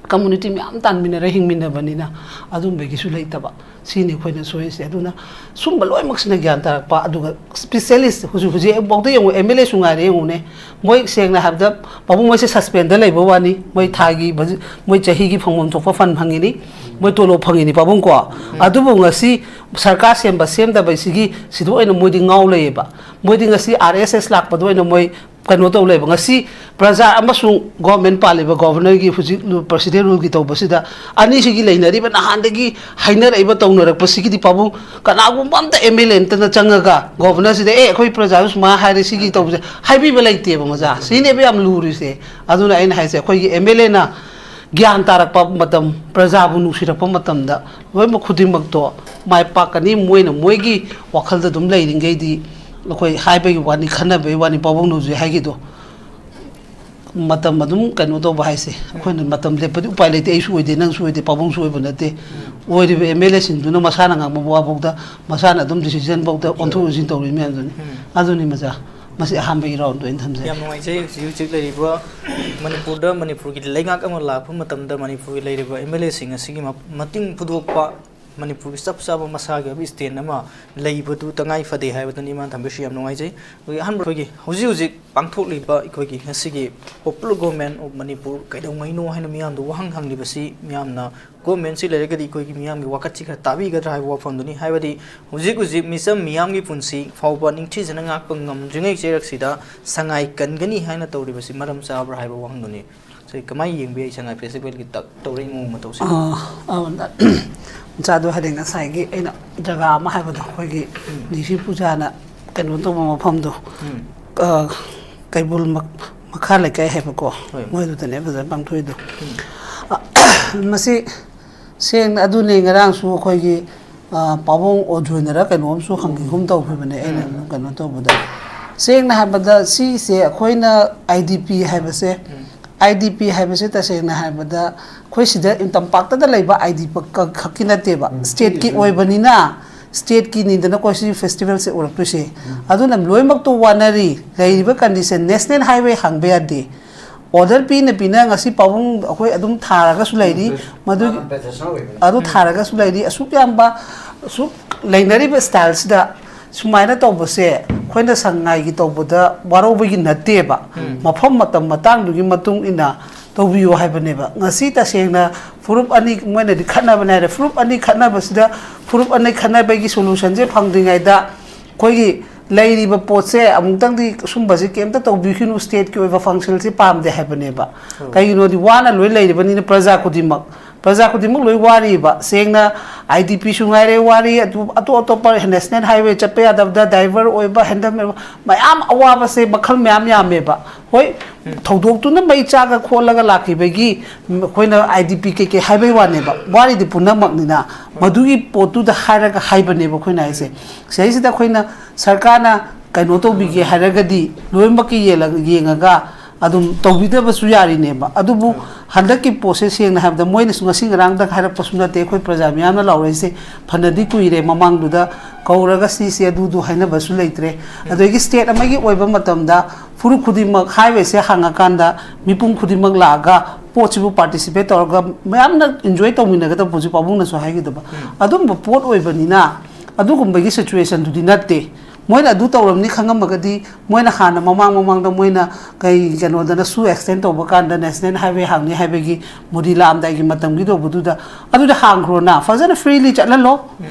ꯀꯝꯃꯨꯅꯤꯇꯤ ꯃꯌꯥꯝ ꯇꯥꯟꯃꯤꯟꯅꯔ ꯍꯤꯡꯃꯤꯟꯅꯕꯅꯤꯅ ꯑꯗꯨꯝꯕꯒꯤꯁꯨ ꯂꯩꯇꯕ꯫ ꯁꯤꯅꯤ ꯑꯩꯈꯣꯏꯅ ꯁꯣꯏꯔꯤꯁꯦ꯫ ꯑꯗꯨꯅ ꯁꯨꯝꯕ ꯂꯣꯏꯅꯃꯛꯁꯤꯅ ꯒ꯭ꯌꯥꯟ ꯇꯥꯔꯛꯄ, ꯑꯗꯨꯒ ꯏꯁꯄꯤꯁꯦꯂꯤꯁ ꯍꯧꯖꯤꯛ, ꯍꯧꯖꯤꯛ ꯐꯥꯎꯗ ꯌꯦꯡꯉꯨ, ꯑꯦꯝ ꯑꯦꯜ ꯑꯦꯁꯨ ꯉꯥꯏꯔꯦ ꯌꯦꯡꯉꯨꯅꯦ꯫ ꯃꯣꯏ ꯁꯦꯡꯅ ꯍꯥꯏꯕꯗ ꯄꯥꯕꯨꯡ ꯃꯣꯏꯁꯦ ꯁꯁꯄꯦꯟꯗ ꯂꯩꯕ ꯋꯥꯅꯤ꯫ ꯃꯣꯏ ꯊꯥꯒꯤ ꯕꯖꯦ-, ꯃꯣꯏ ꯆꯍꯤꯒꯤ ꯐꯪꯐꯝ ꯊꯣꯛꯄ ꯐꯟ ꯐꯪꯉꯤꯅꯤ, ꯃꯣꯏ ꯇꯣꯂꯣꯞ ꯐꯪꯉꯤꯅꯤ ꯄꯥꯕꯨꯡ ꯀꯣ꯫ ꯑꯗꯨꯕꯨ ꯉꯁꯤ ꯁꯔꯀꯥꯔ ꯁꯦꯝꯕ ꯁꯦꯝꯗꯕꯁꯤꯒꯤ ꯁꯤꯗ ꯑꯣꯏꯅ ꯃꯣꯏꯗꯤ ꯉꯥꯎ ꯂꯩꯌꯦꯕ꯫ ꯃꯣꯏꯗꯤ ꯉꯁꯤ ꯑꯥꯔ ꯑꯦꯁ ꯑꯦꯁ ꯂꯥꯛꯄꯗ ꯑꯣꯏꯅ ꯃꯣꯏ ꯀꯩꯅꯣ ꯇꯧ ꯂꯩꯕ꯫ ꯉꯁꯤ ꯄ꯭ꯔꯖꯥ ꯑꯃꯁꯨꯡ ꯒꯣꯔꯃꯦꯟ ꯄꯥꯜꯂꯤꯕ ꯒꯣꯕꯔꯅꯔꯒꯤ ꯍꯧꯖꯤꯛ ꯂꯨ-, ꯄ꯭ꯔꯁꯤꯗꯦꯟ ꯔꯨꯜꯒꯤ ꯇꯧꯕꯁꯤꯗ ꯑꯅꯤꯁꯤꯒꯤ ꯂꯩꯅꯔꯤꯕ ꯅꯍꯥꯟꯗꯒꯤ ꯍꯥꯏꯅꯔꯛꯏꯕ ꯇꯧꯅꯔꯛꯄꯁꯤꯒꯤꯗꯤ ꯄꯥꯕꯨꯡ ꯀꯅꯥꯒꯨꯝꯕ ꯑꯝꯇ ꯑꯦꯝ ꯑꯦꯜ ꯑꯦ ꯑꯝꯇꯅ ꯆꯪꯉꯒ ꯒꯣꯕꯔꯅꯔꯁꯤꯗ "ꯑꯦ, ꯑꯩꯈꯣꯏ ꯄ꯭ꯔꯖꯥꯗꯨ ꯁꯨꯃꯥꯏꯅ ꯍꯥꯏꯔꯦ, ꯁꯤꯒꯤ ꯇꯧꯕꯁꯦ" ꯍꯥꯏꯕꯤꯕ ꯂꯩꯇꯦꯕ ꯃꯖꯥ꯫ ꯁꯤꯅꯦꯕ ꯌꯥꯝ ꯂꯨꯔꯤꯁꯦ꯫ ꯑꯗꯨꯅ ꯑꯩꯅ ꯍꯥꯏꯁꯦ, ꯑꯩꯈꯣꯏꯒꯤ ꯑꯦꯝ ꯑꯦꯜ ꯑꯦꯅ ꯒ꯭ꯌꯥꯟ ꯇꯥꯔꯛꯄ ꯃꯇꯝ, ꯄ꯭ꯔꯖꯥꯕꯨ ꯅꯨꯡꯁꯤꯔꯛꯄ ꯃꯇꯝꯗ ꯂꯣꯏꯅꯃꯛ ꯈꯨꯗꯤꯡꯃꯛꯇꯣ ꯃꯥꯏ ꯄꯥꯛꯀꯅꯤ꯫ ꯃꯣꯏꯅ ꯃꯣꯏꯒꯤ ꯋꯥꯈꯜꯗ ꯑꯗꯨꯝ ꯂꯩꯔꯤꯉꯩꯗꯤ ꯑꯩꯈꯣꯏ ꯍꯥꯏꯕꯒꯤ ꯋꯥꯅꯤ, ꯈꯟꯅꯕꯒꯤ ꯋꯥꯅꯤ, ꯄꯥꯕꯨꯡꯅ ꯍꯧꯖꯤꯛ ꯍꯥꯏꯈꯤꯗꯣ꯫ ꯃꯇꯝ ꯑꯗꯨꯝ ꯀꯩꯅꯣ ꯇꯧꯕ ꯍꯥꯏꯁꯦ, ꯑꯩꯈꯣꯏꯅ ꯃꯇꯝ ꯂꯦꯞꯄꯗꯤ ꯎꯄꯥꯏ ꯂꯩꯇꯦ꯫ ꯑꯩꯁꯨ ꯑꯣꯏꯗꯦ, ꯅꯪꯁꯨ ꯑꯣꯏꯗꯦ, ꯄꯥꯕꯨꯡꯁꯨ ꯑꯣꯏꯕ ꯅꯠꯇꯦ꯫ ꯑꯣꯏꯔꯤꯕ ꯑꯦꯝ ꯑꯦꯜ ꯑꯦꯁꯤꯡꯗꯨꯅ ꯃꯁꯥꯅ ꯉꯥꯡꯕ ꯋꯥꯐꯥꯎꯗ, ꯃꯁꯥꯅ ꯑꯗꯨꯝ ꯗꯤꯁꯤꯖꯟꯐꯥꯎꯗ ꯑꯣꯟꯊꯣꯛ ꯑꯣꯟꯁꯤꯟ ꯇꯧꯔꯤ ꯃꯌꯥꯝꯗꯨꯅꯤ꯫ ꯑꯗꯨꯅꯤ ꯃꯆꯥ, ꯃꯁꯤ ꯑꯍꯥꯟꯕꯒꯤ ꯔꯥꯎꯟꯗ ꯑꯩꯅ ꯊꯝꯖꯩ꯫ ꯌꯥꯝ ꯅꯨꯡꯉꯥꯏꯖꯩ꯫ ꯍꯧꯖꯤꯛ ꯍꯧꯖꯤꯛ ꯂꯩꯔꯤꯕ ꯃꯅꯤꯄꯨꯔꯗ, ꯃꯅꯤꯄꯨꯔꯒꯤ ꯂꯩꯉꯥꯛ ꯑꯃ ꯂꯥꯛꯄ ꯃꯇꯝꯗ ꯃꯅꯤꯄꯨꯔꯒꯤ ꯂꯩꯔꯤꯕ ꯑꯦꯝ ꯑꯦꯜ ꯑꯦꯁꯤꯡ ꯑꯁꯤꯒꯤ ꯃ-, ꯃꯇꯤꯡ ꯐꯨꯗꯣꯛꯄ, ꯃꯅꯤꯄꯨꯔꯒꯤ ꯆꯞ ꯆꯥꯕ ꯃꯁꯥꯒꯤ ꯑꯣꯏꯕ ꯏꯁꯇꯦꯟ ꯑꯃ ꯂꯩꯕꯗꯨ ꯇꯉꯥꯏ ꯐꯗꯦ ꯍꯥꯏꯕꯗꯨꯅꯤ ꯏꯃꯥꯅ ꯊꯝꯕꯤꯔꯤꯁꯤ꯫ ꯌꯥꯝ ꯅꯨꯡꯉꯥꯏꯖꯩ꯫ ꯑꯩꯈꯣꯏꯒꯤ ꯑꯍꯥꯟꯕ, ꯑꯩꯈꯣꯏꯒꯤ ꯍꯧꯖꯤꯛ ꯍꯧꯖꯤꯛ ꯄꯥꯡꯊꯣꯛꯂꯤꯕ ꯑꯩꯈꯣꯏꯒꯤ ꯉꯁꯤꯒꯤ Popular Government of Manipur ꯀꯩꯗꯧꯉꯩꯅꯣ ꯍꯥꯏꯅ ꯃꯤꯌꯥꯝꯗ ꯋꯥꯍꯪ ꯍꯪꯂꯤꯕꯁꯤ, ꯃꯤꯌꯥꯝꯅ ꯒꯣꯔꯃꯦꯟꯁꯤ ꯂꯩꯔꯒꯗꯤ ꯑꯩꯈꯣꯏꯒꯤ ꯃꯤꯌꯥꯝꯒꯤ ꯋꯥꯀꯠꯁꯤ ꯈꯔ ꯇꯥꯕꯤꯒꯗ꯭ꯔꯥ ꯍꯥꯏꯕ ꯋꯥꯐꯝꯗꯨꯅꯤ꯫ ꯍꯥꯏꯕꯗꯤ ꯍꯧꯖꯤꯛ ꯍꯧꯖꯤꯛ ꯃꯤꯆꯝ ꯃꯤꯌꯥꯝꯒꯤ ꯄꯨꯟꯁꯤ ꯐꯥꯎꯕ ꯅꯤꯡꯊꯤꯖꯅ ꯉꯥꯛꯄ ꯉꯝꯗ꯭ꯔꯤꯉꯩ ꯆꯩꯔꯛꯁꯤꯗ ꯁꯉꯥꯏ ꯀꯟꯒꯅꯤ ꯍꯥꯏꯅ ꯇꯧꯔꯤꯕꯁꯤ ꯃꯔꯝ ꯆꯥꯕ꯭ꯔꯥ ꯍꯥꯏꯕ ꯋꯥꯍꯪꯗꯨꯅꯤ꯫ ꯁꯤ ꯀꯃꯥꯏꯅ ꯌꯦꯡꯕ ꯌꯥꯏ ꯁꯉꯥꯏ ꯐꯦꯁꯇꯤꯚꯦꯜꯒꯤ ꯇ-, ꯇꯧꯔꯛꯏ ꯃꯑꯣꯡ ꯃꯇꯧꯁꯦ? ꯑꯥ, ꯑꯥ, ꯃꯆꯥꯗꯣ ꯍꯥꯏꯗꯤ ꯉꯁꯥꯏꯒꯤ ꯑꯩꯅ ꯖꯒꯥ ꯑꯃ ꯍꯥꯏꯕꯗꯣ, ꯑꯩꯈꯣꯏꯒꯤ ꯅꯤꯁꯤ ꯄꯨꯖꯥꯅ ꯀꯩꯅꯣ ꯇꯧꯕ ꯃꯐꯝꯗꯣ, ꯎꯝ꯫ ꯑ, ꯀꯩꯕꯨꯜ ꯃꯈꯥ ꯂꯩꯀꯥꯏ ꯍꯥꯏꯕꯀꯣ, ꯍꯣꯏ꯫ ꯃꯣꯏꯗꯨꯗꯅꯦ ꯐꯖꯅ ꯄꯥꯡꯊꯣꯛꯏꯗꯣ꯫ ꯎꯝ꯫ ꯑ, ꯃꯁꯤ ꯁꯦꯡꯅ ꯑꯗꯨꯅꯦ, ꯉꯔꯥꯡꯁꯨ ꯑꯩꯈꯣꯏꯒꯤ, ꯑ, ꯄꯥꯕꯨꯡ ꯑꯣꯖꯣꯏꯅꯔ ꯀꯩꯅꯣꯝꯁꯨ ꯍꯪꯈꯤꯒꯨꯝ ꯇꯧꯈꯤꯕꯅꯦ, ꯑꯩꯅ ꯎꯝ꯫ ꯀꯩꯅꯣ ꯇꯧꯕꯗ꯫ ꯁꯦꯡꯅ ꯍꯥꯏꯕꯗ ꯁꯤꯁꯦ ꯑꯩꯈꯣꯏꯅ ꯑꯥꯏ ꯗꯤ ꯄꯤ ꯍꯥꯏꯕꯁꯦ, ꯎꯝ꯫ ꯑꯥꯏ ꯗꯤ ꯄꯤ ꯍꯥꯏꯕꯁꯦ ꯇꯁꯦꯡꯅ ꯍꯥꯏꯕꯗ ꯑꯩꯈꯣꯏ ꯁꯤꯗ ꯇꯝꯄꯥꯛꯇꯗ ꯂꯩꯕ ꯑꯥꯏ ꯗꯤ ꯄꯤ ꯈꯛꯀꯤ ꯅꯠꯇꯦꯕ, ꯎꯝ꯫ ꯁ꯭ꯇꯦꯠꯀꯤ ꯑꯣꯏꯕꯅꯤꯅ, ꯁ꯭ꯇꯦꯠꯀꯤꯅꯤꯗꯅꯀꯣ ꯁꯤ ꯐꯦꯁꯇꯤꯚꯦꯜꯁꯦ ꯎꯔꯛꯇꯣꯏꯁꯦ꯫ ꯎꯝ꯫ ꯑꯗꯨꯅ ꯂꯣꯏꯅꯃꯛꯇꯣ ꯋꯥꯅꯔꯤ꯫ ꯂꯩꯔꯤꯕ ꯀꯟꯗꯤꯁꯟ, ꯅꯦꯁꯅꯦꯜ ꯍꯥꯏꯋꯦ ꯍꯥꯡꯕ ꯌꯥꯗꯦ꯫ ꯑꯣꯔꯗꯔ ꯄꯤꯅ ꯄꯤꯅ ꯉꯁꯤ ꯄꯥꯕꯨꯡ ꯑꯩꯈꯣꯏ ꯑꯗꯨꯝ ꯊꯥꯔꯒꯁꯨ ꯂꯩꯔꯤ, ꯎꯝ꯫ ꯃꯗꯨꯒꯤ, ꯃꯥꯅ ꯄꯦꯁꯦꯁ ꯑꯣꯏꯕꯅꯤ꯫ ꯑꯗꯨ ꯎꯝ꯫ ꯊꯥꯔꯒꯁꯨ ꯂꯩꯔꯤ꯫ ꯑꯁꯨꯛ ꯌꯥꯝꯕ, ꯑꯁꯨꯛ ꯂꯩꯅꯔꯤꯕ ꯁ꯭ꯇꯥꯏꯜꯁꯤꯗ ꯁꯨꯃꯥꯏꯅ ꯇꯧꯕꯁꯦ ꯑꯩꯈꯣꯏꯅ ꯁꯉꯥꯏꯒꯤ ꯇꯧꯕꯗ ꯋꯥꯔꯧꯕꯒꯤ ꯅꯠꯇꯦꯕ꯫ ꯎꯝ꯫ ꯃꯐꯝ ꯃꯇꯝ ꯃꯇꯥꯡꯗꯨꯒꯤ ꯃꯇꯨꯡ ꯏꯟꯅ ꯇꯧꯕꯤꯌꯨ ꯍꯥꯏꯕꯅꯦꯕ꯫ ꯉꯁꯤ ꯇꯁꯦꯡꯅ ꯐꯨꯔꯨꯞ ꯑꯅꯤ, ꯃꯣꯏꯅꯗꯤ ꯈꯠꯅꯕꯅꯦ ꯍꯥꯏꯔꯦ, ꯐꯨꯔꯨꯞ ꯑꯅꯤ ꯈꯠꯅꯕꯁꯤꯗ, ꯐꯨꯔꯨꯞ ꯑꯅꯤ ꯈꯠꯅꯕꯒꯤ ꯁꯣꯂꯨꯁꯟꯁꯦ ꯐꯪꯗ꯭ꯔꯤꯉꯩꯗ ꯑꯩꯈꯣꯏꯒꯤ ꯂꯩꯔꯤꯕ ꯄꯣꯠꯁꯦ ꯑꯃꯨꯛꯇꯪꯗꯤ ꯁꯨꯝꯕꯁꯦ ꯀꯩꯝꯇ ꯇꯧꯕꯤꯈꯤꯅꯨ, ꯁ꯭ꯇꯦꯠꯀꯤ ꯑꯣꯏꯕ ꯐꯪꯁꯟꯁꯦ ꯄꯥꯝꯗꯦ ꯍꯥꯏꯕꯅꯦꯕ꯫ ꯎꯝ꯫ ꯀꯩꯒꯤꯅꯣꯗꯤ ꯋꯥꯅ ꯂꯣꯏ ꯂꯩꯔꯤꯕꯅꯤꯅ ꯄ꯭ꯔꯖꯥ ꯈꯨꯗꯤꯡꯃꯛ, ꯄ꯭ꯔꯖꯥ ꯈꯨꯗꯤꯡꯃꯛ ꯂꯣꯏ ꯋꯥꯔꯤꯕ꯫ ꯁꯦꯡꯅ ꯑꯥꯏ ꯗꯤ ꯄꯤꯁꯨ ꯉꯥꯏꯔꯦ ꯋꯥꯔꯤ, ꯑꯗꯨ ꯑꯇꯣꯞ ꯑꯇꯣꯞꯄ ꯅꯦꯁꯅꯦꯜ ꯍꯥꯏꯋꯦ ꯆꯠꯄ ꯌꯥꯗꯕꯗ ꯗꯥꯏꯚꯔ ꯑꯣꯏꯕ, ꯍꯦꯟꯗꯜ ꯑꯣꯏꯕ, ꯃꯌꯥꯝ ꯑꯋꯥꯕꯁꯦ ꯃꯈꯜ ꯃꯌꯥꯝ ꯌꯥꯝꯃꯦꯕ꯫ ꯍꯣꯏ, ꯊꯧꯗꯣꯛꯇꯨꯅ ꯃꯩ ꯆꯥꯒ ꯈꯣꯠꯂꯒ ꯂꯥꯛꯈꯤꯕꯒꯤ, ꯎꯝ, ꯑꯩꯈꯣꯏꯅ ꯑꯥꯏ ꯗꯤ ꯄꯤ ꯀꯩꯀꯩ ꯍꯥꯏꯕꯩ ꯋꯥꯅꯦꯕ, ꯋꯥꯔꯤꯗꯤ ꯄꯨꯝꯅꯃꯛꯅꯤꯅ꯫ ꯃꯗꯨꯒꯤ ꯄꯣꯠꯇꯨꯗ ꯍꯥꯏꯔꯒ ꯍꯥꯏꯕꯅꯦꯕ ꯑꯩꯈꯣꯏꯅ ꯍꯥꯏꯁꯦ꯫ ꯁꯤꯗꯩꯁꯤꯗ ꯑꯩꯈꯣꯏꯅ ꯁꯔꯀꯥꯔꯅ ꯀꯩꯅꯣ ꯇꯧꯕꯤꯒꯦ ꯍꯥꯏꯔꯒꯗꯤ ꯂꯣꯏꯅꯃꯛꯀꯤ ꯌꯦꯜꯂꯒ-, ꯌꯦꯡꯉꯒ ꯑꯗꯨꯝ ꯇꯧꯕꯤꯗꯕꯁꯨ ꯌꯥꯔꯤꯅꯦꯕ꯫ ꯑꯗꯨꯕꯨ ꯍꯟꯗꯛꯀꯤ ꯄꯣꯠꯁꯦ ꯁꯦꯡꯅ ꯍꯥꯏꯕꯗ ꯃꯣꯏꯅꯁꯨ ꯉꯁꯤ ꯉꯔꯥꯡꯗ ꯍꯥꯏꯔꯛꯄꯁꯨ ꯅꯠꯇꯦ꯫ ꯑꯩꯈꯣꯏ ꯄ꯭ꯔꯖꯥ ꯃꯤꯌꯥꯝꯅ ꯂꯥꯎꯔꯛꯏꯁꯦ ꯐꯅꯗꯤ ꯀꯨꯏꯔꯦ꯫ ꯃꯃꯥꯡꯗꯨꯗ ꯀꯧꯔꯒ ꯁꯤꯁꯦ ꯑꯗꯨꯗꯨ ꯍꯥꯏꯅꯕꯁꯨ ꯂꯩꯇ꯭ꯔꯦ꯫ ꯑꯗꯒꯤ ꯁ꯭ꯇꯦꯠ ꯑꯃꯒꯤ ꯑꯣꯏꯕ ꯃꯇꯝꯗ ꯐꯨꯔꯨꯞ ꯈꯨꯗꯤꯡꯃꯛ ꯍꯥꯏꯋꯦꯁꯦ ꯍꯥꯡꯉꯀꯥꯟꯗ ꯃꯤꯄꯨꯝ ꯈꯨꯗꯤꯡꯃꯛ ꯂꯥꯛꯑꯒ ꯄꯣꯠꯁꯤꯕꯨ ꯄꯥꯔꯇꯤꯁꯤꯄꯦꯠ ꯇꯧꯔꯒ ꯃꯌꯥꯝꯅ ꯏꯟꯖꯣꯏ ꯇꯧꯃꯤꯟꯅꯒꯗꯕ, ꯍꯧꯖꯤꯛ ꯄꯥꯕꯨꯡꯅꯁꯨ ꯍꯥꯏꯈꯤꯗꯕ ꯑꯗꯨꯝꯕ ꯄꯣꯠ ꯑꯣꯏꯕꯅꯤꯅ, ꯑꯗꯨꯒꯨꯝꯕꯒꯤ ꯁꯤꯆꯨꯋꯦꯁꯟꯗꯨꯗꯤ ꯅꯠꯇꯦ꯫ ꯃꯣꯏꯅ ꯑꯗꯨ ꯇꯧꯔꯝꯅꯤ ꯈꯪꯉꯝꯃꯒꯗꯤ ꯃꯣꯏꯅ ꯍꯥꯟꯅ ꯃꯃꯥꯡ ꯃꯃꯥꯡꯗ ꯃꯣꯏꯅ ꯀꯩ ꯀꯩꯅꯣꯗꯅꯁꯨ ꯑꯦꯛꯁꯇꯦꯟ ꯇꯧꯕ ꯀꯥꯟꯗ ꯅꯦꯁꯅꯦꯜ ꯍꯥꯏꯋꯦ ꯍꯥꯡꯅꯤ ꯍꯥꯏꯕꯒꯤ ꯃꯣꯗꯤ ꯂꯥꯛꯑꯝꯗꯥꯏꯒꯤ ꯃꯇꯝꯒꯤ ꯇꯧꯕꯗꯨꯗ ꯑꯗꯨꯗ ꯍꯥꯡꯈ꯭ꯔꯣꯅ ꯐꯖꯅ ꯐ꯭ꯔꯤꯂꯤ ꯆꯠꯍꯜꯂꯣ꯫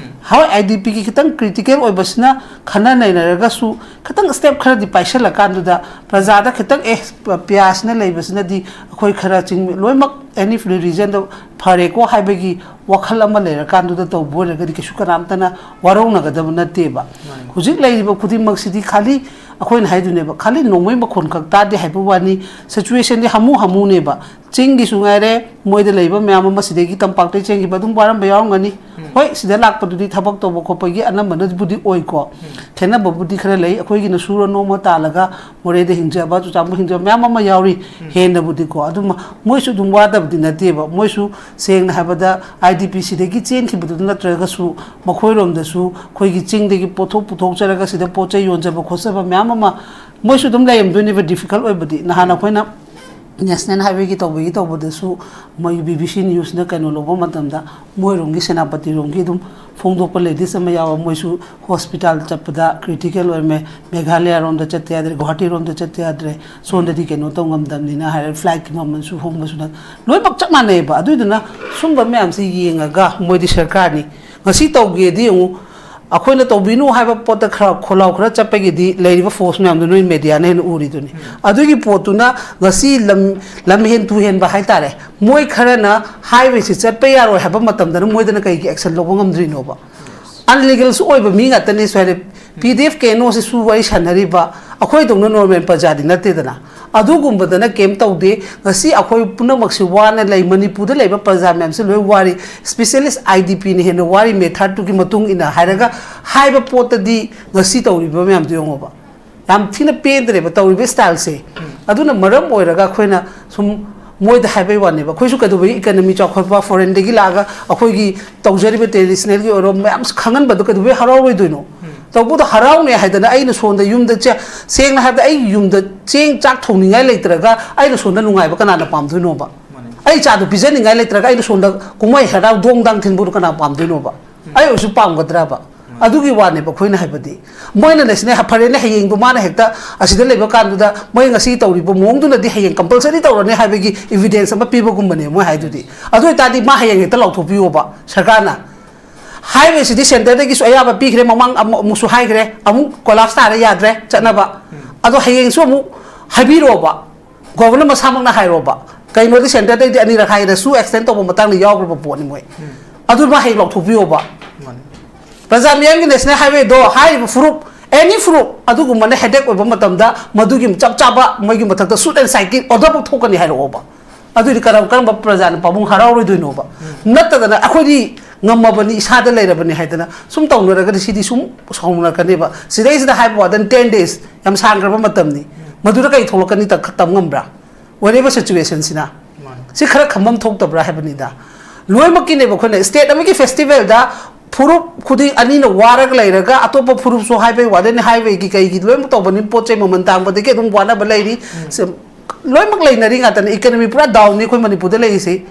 ꯍꯣꯏ, ꯑꯥꯏ ꯗꯤ ꯄꯤꯒꯤ ꯈꯤꯇꯪ ꯀ꯭ꯔꯤꯇꯤꯀꯦꯜ ꯑꯣꯏꯕꯁꯤꯅ ꯈꯟꯅ ꯅꯩꯅꯔꯒꯁꯨ ꯈꯤꯇꯪ ꯁ꯭ꯇꯦꯞ ꯈꯔꯗꯤ ꯄꯥꯏꯁꯜꯂꯀꯥꯟꯗꯨꯗ ꯄ꯭ꯔꯖꯥꯗ ꯈꯤꯇꯪ, "ꯑꯦ, ꯄ-, ꯄꯤꯌꯥꯁꯤꯅ ꯂꯩꯕꯁꯤꯅꯗꯤ ꯑꯩꯈꯣꯏ ꯈꯔ ꯆꯤꯡ ꯂꯣꯏꯅꯃꯛ ꯑꯦꯅꯤ ꯔꯤꯖꯟꯗ ꯐꯔꯦꯀꯣ" ꯍꯥꯏꯕꯒꯤ ꯋꯥꯈꯜ ꯑꯃ ꯂꯩꯔꯀꯥꯟꯗꯨꯗ ꯇꯧꯕ ꯑꯣꯏꯔꯒꯗꯤ ꯀꯩꯁꯨ ꯀꯅꯥꯝꯇꯅ ꯋꯥꯔꯧꯅꯒꯗꯕ ꯅꯠꯇꯦꯕ꯫ ꯍꯧꯖꯤꯛ ꯂꯩꯔꯤꯕ ꯈꯨꯗꯤꯡꯃꯛꯁꯤꯗꯤ ꯈꯥꯂꯤ ꯑꯩꯈꯣꯏꯅ ꯍꯥꯏꯗꯣꯏꯅꯦꯕ, ꯈꯥꯂꯤ ꯅꯣꯡꯃꯩ ꯃꯈꯣꯟ ꯈꯛ ꯇꯥꯗꯦ ꯍꯥꯏꯕ ꯋꯥꯅꯤ꯫ ꯁꯤꯆꯨꯋꯦꯁꯟꯗꯤ ꯍꯥꯃꯨ ꯍꯥꯃꯨꯅꯦꯕ꯫ ꯆꯤꯡꯒꯤꯁꯨ ꯉꯥꯏꯔꯦ, ꯃꯣꯏꯗ ꯂꯩꯕ ꯃꯌꯥꯝ ꯑꯃ ꯁꯤꯗꯒꯤ ꯇꯝꯄꯥꯛꯇꯒꯤ ꯆꯦꯟꯈꯤꯕ ꯑꯗꯨꯝ ꯋꯥꯔꯝꯕ ꯌꯥꯎꯔꯝꯒꯅꯤ꯫ ꯍꯣꯏ, ꯁꯤꯗ ꯂꯥꯛꯄꯗꯨꯗꯤ ꯊꯕꯛ ꯇꯧꯕ ꯈꯣꯠꯄꯒꯤ ꯑꯅꯝꯕꯅꯕꯨꯗꯤ ꯑꯣꯏꯀꯣ꯫ ꯈꯦꯠꯅꯕꯕꯨꯗꯤ ꯈꯔ ꯂꯩ꯫ ꯑꯩꯈꯣꯏꯒꯤꯅ ꯁꯨꯔ ꯅꯣꯝꯃ ꯇꯥꯜꯂꯒ ꯃꯣꯔꯦꯗ ꯍꯤꯡꯖꯕ, ꯆꯨꯔꯆꯥꯟꯄꯨꯔ ꯍꯤꯡꯖꯕ ꯃꯌꯥꯝ ꯑꯃ ꯌꯥꯎꯔꯤ꯫ ꯍꯦꯟꯅꯕꯨꯗꯤꯀꯣ, ꯑꯗꯨꯝ ꯃꯣꯏꯁꯨ ꯑꯗꯨꯝ ꯋꯥꯗꯕꯗꯤ ꯅꯠꯇꯦꯕ꯫ ꯃꯣꯏꯁꯨ ꯁꯦꯡꯅ ꯍꯥꯏꯕꯗ ꯑꯥꯏ ꯗꯤ ꯄꯤ ꯁꯤꯗꯒꯤ ꯆꯦꯟꯈꯤꯕꯗꯨ ꯅꯠꯇ꯭ꯔꯒꯁꯨ ꯃꯈꯣꯏꯔꯣꯝꯗꯁꯨ ꯑꯩꯈꯣꯏꯒꯤ ꯆꯤꯡꯗꯒꯤ ꯄꯣꯠꯊꯣꯛ ꯄꯨꯊꯣꯛꯆꯔꯒ ꯁꯤꯗ ꯄꯣꯠ ꯆꯩ ꯌꯣꯟꯖꯕ ꯈꯣꯠꯆꯕ ꯃꯌꯥꯝ ꯑꯃ ꯃꯣꯏꯁꯨ ꯑꯗꯨꯝ ꯂꯩꯔꯝꯗꯣꯏꯅꯦꯕ꯫ ꯗꯤꯐꯤꯀꯜꯠ ꯑꯣꯏꯕꯗꯤ ꯅꯍꯥꯟ ꯑꯩꯈꯣꯏꯅ ꯅꯦꯁꯅꯦꯜ ꯍꯥꯏꯋꯦꯒꯤ ꯇꯧꯕꯒꯤ ꯇꯧꯕꯗꯁꯨ ꯃꯣꯏꯒꯤ ꯕꯤ ꯕꯤ ꯁꯤ ꯅ꯭ꯌꯨꯁꯅ ꯀꯩꯅꯣ ꯂꯧꯕ ꯃꯇꯝꯗ ꯃꯣꯏꯔꯣꯝꯒꯤ ꯁꯦꯅꯥꯄꯇꯤꯔꯣꯝꯒꯤ ꯑꯗꯨꯝ ꯐꯣꯡꯗꯣꯛꯄ ꯂꯦꯗꯤꯁ ꯑꯃ ꯌꯥꯎꯕ, ꯃꯣꯏꯁꯨ ꯍꯣꯁꯄꯤꯇꯥꯜ ꯆꯠꯄꯗ ꯀ꯭ꯔꯤꯇꯤꯀꯦꯜ ꯑꯣꯏꯔꯝꯃꯦ, ꯃꯦꯘꯥꯂꯌꯥꯔꯣꯝꯗ ꯆꯠꯇ ꯌꯥꯗ꯭ꯔꯦ, ꯒꯨꯋꯥꯍꯥꯇꯤꯔꯣꯝꯗ ꯆꯠꯇ ꯌꯥꯗ꯭ꯔꯦ, ꯁꯣꯝꯗꯗꯤ ꯀꯩꯅꯣ ꯇꯧ ꯉꯝꯗꯕꯅꯤꯅ ꯍꯥꯏꯔꯦ, ꯐ꯭ꯂꯥꯏꯠꯀꯤ ꯃꯃꯜꯁꯨ ꯍꯣꯡꯕꯁꯨ ꯅꯠ-, ꯂꯣꯏꯅꯃꯛ ꯆꯞ ꯃꯥꯟꯅꯩꯑꯕ꯫ ꯑꯗꯨꯏꯗꯨꯅ ꯁꯨꯝꯕ ꯃꯌꯥꯝꯁꯤ ꯌꯦꯡꯉꯒ ꯃꯣꯏꯗꯤ ꯁꯔꯀꯥꯔꯅꯤ, ꯉꯁꯤ ꯇꯧꯒꯦꯗꯤ ꯌꯦꯡꯉꯨ, ꯑꯩꯈꯣꯏꯅ ꯇꯧꯕꯤꯅꯨ ꯍꯥꯏꯕ ꯄꯣꯠꯇ ꯈꯔ ꯈꯣꯜꯂꯥꯎ ꯈꯔ ꯆꯠꯄꯒꯤꯗꯤ ꯂꯩꯔꯤꯕ ꯐꯣꯔꯁ ꯃꯌꯥꯝꯗꯣ ꯅꯣꯏ ꯃꯦꯗꯤꯌꯥꯅ ꯍꯦꯟꯅ ꯎꯔꯤꯗꯨꯅꯤ꯫ ꯑꯗꯨꯒꯤ ꯄꯣꯠꯇꯨꯅ ꯉꯁꯤ ꯂꯝ, ꯂꯝ ꯍꯦꯟ ꯇꯨ ꯍꯦꯟꯕ ꯍꯥꯏꯇꯥꯔꯦ, ꯃꯣꯏ ꯈꯔꯅ ꯍꯥꯏꯋꯦꯁꯤ ꯆꯠꯄ ꯌꯥꯔꯣꯏ ꯍꯥꯏꯕ ꯃꯇꯝꯗꯅ ꯃꯣꯏꯗꯅ ꯀꯩꯒꯤ ꯑꯦꯛꯁꯟ ꯂꯧꯕ ꯉꯝꯗ꯭ꯔꯤꯅꯣꯕ? ꯑꯟꯂꯤꯒꯦꯜꯁꯨ ꯑꯣꯏꯕ ꯃꯤ ꯉꯥꯛꯇꯅꯤ꯫ ꯁ꯭ꯋꯥꯏꯗ ꯄꯤ ꯗꯤ ꯑꯦꯐ ꯀꯦ ꯑꯦꯟ ꯑꯣꯁꯤ ꯁꯨ ꯋꯥꯔꯤ ꯁꯥꯟꯅꯔꯤꯕ, ꯑꯩꯈꯣꯏꯗꯧꯅ ꯅꯣꯔꯃꯦꯜ ꯄ꯭ꯔꯖꯥꯗꯤ ꯅꯠꯇꯦꯗꯅ꯫ ꯑꯗꯨꯒꯨꯝꯕꯗꯅ ꯀꯩꯝ ꯇꯧꯗꯦ꯫ ꯉꯁꯤ ꯑꯩꯈꯣꯏ ꯄꯨꯝꯅꯃꯛꯁꯤ ꯋꯥꯅ ꯂꯩ, ꯃꯅꯤꯄꯨꯔꯗ ꯂꯩꯕ ꯄ꯭ꯔꯖꯥ ꯃꯌꯥꯝꯁꯤ ꯂꯣꯏ ꯋꯥꯔꯤ꯫ ꯏꯁꯄꯤꯁꯦꯂꯤꯁ ꯑꯥꯏ ꯗꯤ ꯄꯤꯅ ꯍꯦꯟꯅ ꯋꯥꯔꯤ, ꯃꯦ ꯊꯥꯔꯠꯇꯨꯒꯤ ꯃꯇꯨꯡ ꯏꯟꯅ ꯍꯥꯏꯔꯒ ꯍꯥꯏꯕ ꯄꯣꯠꯇꯗꯤ ꯉꯁꯤ ꯇꯧꯔꯤꯕ ꯃꯌꯥꯝꯗꯣ ꯌꯦꯡꯉꯣꯕ꯫ ꯌꯥꯝ ꯊꯤꯅ ꯄꯦꯟꯗ꯭ꯔꯦꯕ ꯇꯧꯔꯤꯕ ꯏꯁꯇꯥꯏꯜꯁꯦ꯫ ꯑꯗꯨꯅ ꯃꯔꯝ ꯑꯣꯏꯔꯒ ꯑꯩꯈꯣꯏꯅ ꯁꯨꯝ ꯃꯣꯏꯗ ꯍꯥꯏꯕꯩ ꯋꯥꯅꯦꯕ꯫ ꯑꯩꯈꯣꯏꯁꯨ ꯀꯩꯗꯧꯕꯩ ꯏꯀꯅꯃꯤ ꯆꯥꯎꯈꯠꯄ, ꯐꯣꯔꯦꯟꯗꯒꯤ ꯂꯥꯛꯑꯒ ꯑꯩꯈꯣꯏꯒꯤ ꯇꯧꯖꯔꯤꯕ ꯇ꯭ꯔꯦꯗꯤꯁꯅꯦꯜꯒꯤ ꯑꯣꯏꯔꯣ ꯃꯌꯥꯝꯁꯦ ꯈꯪꯍꯟꯕꯗꯣ ꯀꯩꯗꯧꯕꯩ ꯍꯔꯥꯎꯔꯣꯏꯗꯣꯏꯅꯣ? ꯇꯧꯕꯗ ꯍꯔꯥꯎꯅꯦ ꯍꯥꯏꯗꯅ ꯑꯩꯅ ꯁꯣꯝꯗ ꯌꯨꯝꯗ ꯆꯦ-, ꯁꯦꯡꯅ ꯍꯥꯏꯔꯕꯗ ꯑꯩ ꯌꯨꯝꯗ ꯆꯦꯡ ꯆꯥꯛ ꯊꯣꯡꯅꯤꯡꯉꯥꯏ ꯂꯩꯇ꯭ꯔꯒ ꯑꯩꯅ ꯁꯣꯝꯗ ꯅꯨꯡꯉꯥꯏꯕ ꯀꯅꯥꯅ ꯄꯥꯝꯗꯣꯏꯅꯣꯕ? ꯑꯩ ꯆꯥꯗꯣ ꯄꯤꯖꯅꯤꯡꯉꯥꯏ ꯂꯩꯇ꯭ꯔꯒ ꯑꯩꯅ ꯁꯣꯝꯗ ꯀꯨꯝꯍꯩ ꯍꯔꯥꯎ ꯗꯣꯡ ꯗꯥꯡ ꯊꯤꯟꯕꯗꯣ ꯀꯅꯥ ꯄꯥꯝꯗꯣꯏꯅꯣꯕ? ꯑꯩ ꯑꯣꯏꯁꯨ ꯄꯥꯝꯒꯗ꯭ꯔꯕ? ꯑꯗꯨꯒꯤ ꯋꯥꯅꯦꯕ ꯑꯩꯈꯣꯏꯅ ꯍꯥꯏꯕꯗꯤ꯫ ꯃꯣꯏꯅꯅꯦ ꯁꯤꯅꯦ, ꯐꯔꯦꯅꯦ, ꯍꯌꯦꯡꯗꯣ ꯃꯥꯅ ꯍꯦꯛꯇ ꯑꯁꯤꯗ ꯂꯩꯕ ꯀꯥꯟꯗꯨꯗ ꯃꯣꯏ ꯉꯁꯤ ꯇꯧꯔꯤꯕ ꯃꯑꯣꯡꯗꯨꯅꯗꯤ ꯍꯌꯦꯡ ꯀꯝꯄꯜꯁꯔꯤ ꯇꯧꯔꯅꯤ ꯍꯥꯏꯕꯒꯤ ꯏꯚꯤꯗꯦꯟꯁ ꯑꯃ ꯄꯤꯕꯒꯨꯝꯕꯅꯦ ꯃꯣꯏ ꯍꯥꯏꯗꯨꯗꯤ꯫ ꯑꯗꯨ ꯑꯣꯏꯇꯥꯔꯗꯤ ꯃꯥ ꯍꯌꯦꯡ ꯍꯦꯛꯇ ꯂꯥꯎꯊꯣꯛꯄꯤꯌꯣꯕ ꯁꯔꯀꯥꯔꯅ꯫ ꯍꯥꯏꯋꯦꯁꯤꯗꯤ ꯁꯦꯟꯇꯔꯗꯒꯤꯁꯨ ꯑꯌꯥꯕ ꯄꯤꯈ꯭ꯔꯦ, ꯃꯃꯥꯡ ꯑꯃ-, ꯑꯃꯨꯛꯁꯨ ꯍꯥꯏꯈ꯭ꯔꯦ, ꯑꯃꯨꯛ ꯀꯣꯂꯥꯞꯁ ꯇꯥꯔꯦ, ꯌꯥꯗ꯭ꯔꯦ ꯆꯠꯅꯕ꯫ ꯑꯗꯣ ꯍꯌꯦꯡꯁꯨ ꯑꯃꯨꯛ ꯍꯥꯏꯕꯤꯔꯛꯑꯣꯕ, ꯒꯣꯕꯔꯅꯔ ꯃꯁꯥꯃꯛꯅ ꯍꯥꯏꯔꯛꯑꯣꯕ꯫ ꯀꯩꯅꯣꯗꯤ ꯁꯦꯟꯇꯔꯗꯩꯗꯤ ꯑꯅꯤꯔꯛ ꯍꯥꯏꯔꯦꯁꯨ ꯑꯦꯛꯁꯇꯦꯟ ꯇꯧꯕ ꯃꯇꯥꯡꯗ ꯌꯥꯎꯈ꯭ꯔꯕ ꯄꯣꯠꯅꯤ ꯃꯣꯏ꯫ ꯑꯗꯨ ꯃꯥ ꯍꯦꯛ ꯂꯥꯎꯊꯣꯛꯄꯤꯌꯣꯕ꯫ ꯄ꯭ꯔꯖꯥ ꯃꯤꯌꯥꯝꯒꯤ ꯅꯦꯁꯅꯦꯜ ꯍꯥꯏꯋꯦꯗꯣ ꯍꯥꯏꯔꯤꯕ ꯐꯨꯔꯨꯞ, ꯑꯦꯅꯤ ꯐꯨꯔꯨꯞ ꯑꯗꯨꯒꯨꯝꯕꯅ ꯍꯦꯗꯦꯛ ꯑꯣꯏꯕ ꯃꯇꯝꯗ ꯃꯗꯨꯒꯤ ꯆꯞ ꯆꯥꯕ ꯃꯣꯏꯒꯤ ꯃꯊꯛꯇ ꯁꯨꯠ ꯑꯦꯟ ꯁꯥꯏꯠꯀꯤ ꯑꯣꯔꯗꯔ ꯐꯥꯎ ꯊꯣꯛꯀꯅꯤ ꯍꯥꯏꯔꯛꯑꯣꯕ꯫ ꯑꯗꯨꯗꯤ ꯀꯔꯝ-, ꯀꯔꯝꯕ ꯄ꯭ꯔꯖꯥꯅ ꯄꯥꯕꯨꯡ ꯍꯔꯥꯎꯔꯣꯏꯗꯣꯏꯅꯣꯕ? ꯅꯠꯇꯗꯅ ꯑꯩꯈꯣꯏꯗꯤ ꯉꯝꯃꯕꯅꯤ, ꯏꯁꯥꯗ ꯂꯩꯔꯕꯅꯤ ꯍꯥꯏꯗꯅ ꯁꯨꯝ ꯇꯧꯅꯔꯒꯗꯤ ꯁꯤꯗꯤ ꯁꯨꯝ ꯁꯥꯎꯅꯔꯛꯀꯅꯦꯕ꯫ ꯁꯤꯗꯩꯁꯤꯗ ꯍꯥꯏꯕ ꯋꯥꯗꯅ ꯇꯦꯟ ꯗꯦꯖ ꯌꯥꯝ ꯁꯥꯡꯈ꯭ꯔꯕ ꯃꯇꯝꯅꯤ꯫ ꯃꯗꯨꯗ ꯀꯔꯤ ꯊꯣꯛꯂꯛꯀꯅꯤ ꯇ-, ꯇꯝ ꯉꯝꯕ꯭ꯔꯥ? ꯑꯣꯏꯔꯤꯕ ꯁꯤꯆꯨꯋꯦꯁꯟꯁꯤꯅ꯫ ꯁꯤ ꯈꯔ ꯈꯪꯐꯝ ꯊꯣꯛꯇꯕ꯭ꯔꯥ ꯍꯥꯏꯕꯅꯤꯗ꯫ ꯂꯣꯏꯅꯃꯛꯀꯤꯅꯦꯕ ꯑꯩꯈꯣꯏꯅ ꯁ꯭ꯇꯦꯠ ꯑꯃꯒꯤ ꯐꯦꯁꯇꯤꯚꯦꯜꯗ ꯐꯨꯔꯨꯞ ꯈꯨꯗꯤꯡ ꯑꯅꯤꯅ ꯋꯥꯔꯒ ꯂꯩꯔꯒ ꯑꯇꯣꯞꯄ ꯐꯨꯔꯨꯞꯁꯨ ꯍꯥꯏꯕꯩ ꯋꯥꯗꯅꯤ, ꯍꯥꯏꯋꯦꯒꯤ ꯀꯩꯒꯤ ꯂꯣꯏꯅꯃꯛ ꯇꯧꯕꯅꯤ, ꯄꯣꯠ ꯆꯩ ꯃꯃꯜ ꯇꯥꯡꯕꯗꯒꯤ ꯑꯗꯨꯝ ꯋꯥꯅꯕ ꯂꯩꯔꯤ꯫ ꯁꯦ-, ꯂꯣꯏꯅꯃꯛ ꯂꯩꯅꯔꯤ ꯉꯥꯛꯇꯅꯤ꯫ ꯏꯀꯅꯃꯤ ꯄꯨꯔꯥ ꯗꯥꯎꯟꯅꯤ ꯑꯩꯈꯣꯏ ꯃꯅꯤꯄꯨꯔꯗ ꯂꯩꯔꯤꯁꯤ꯫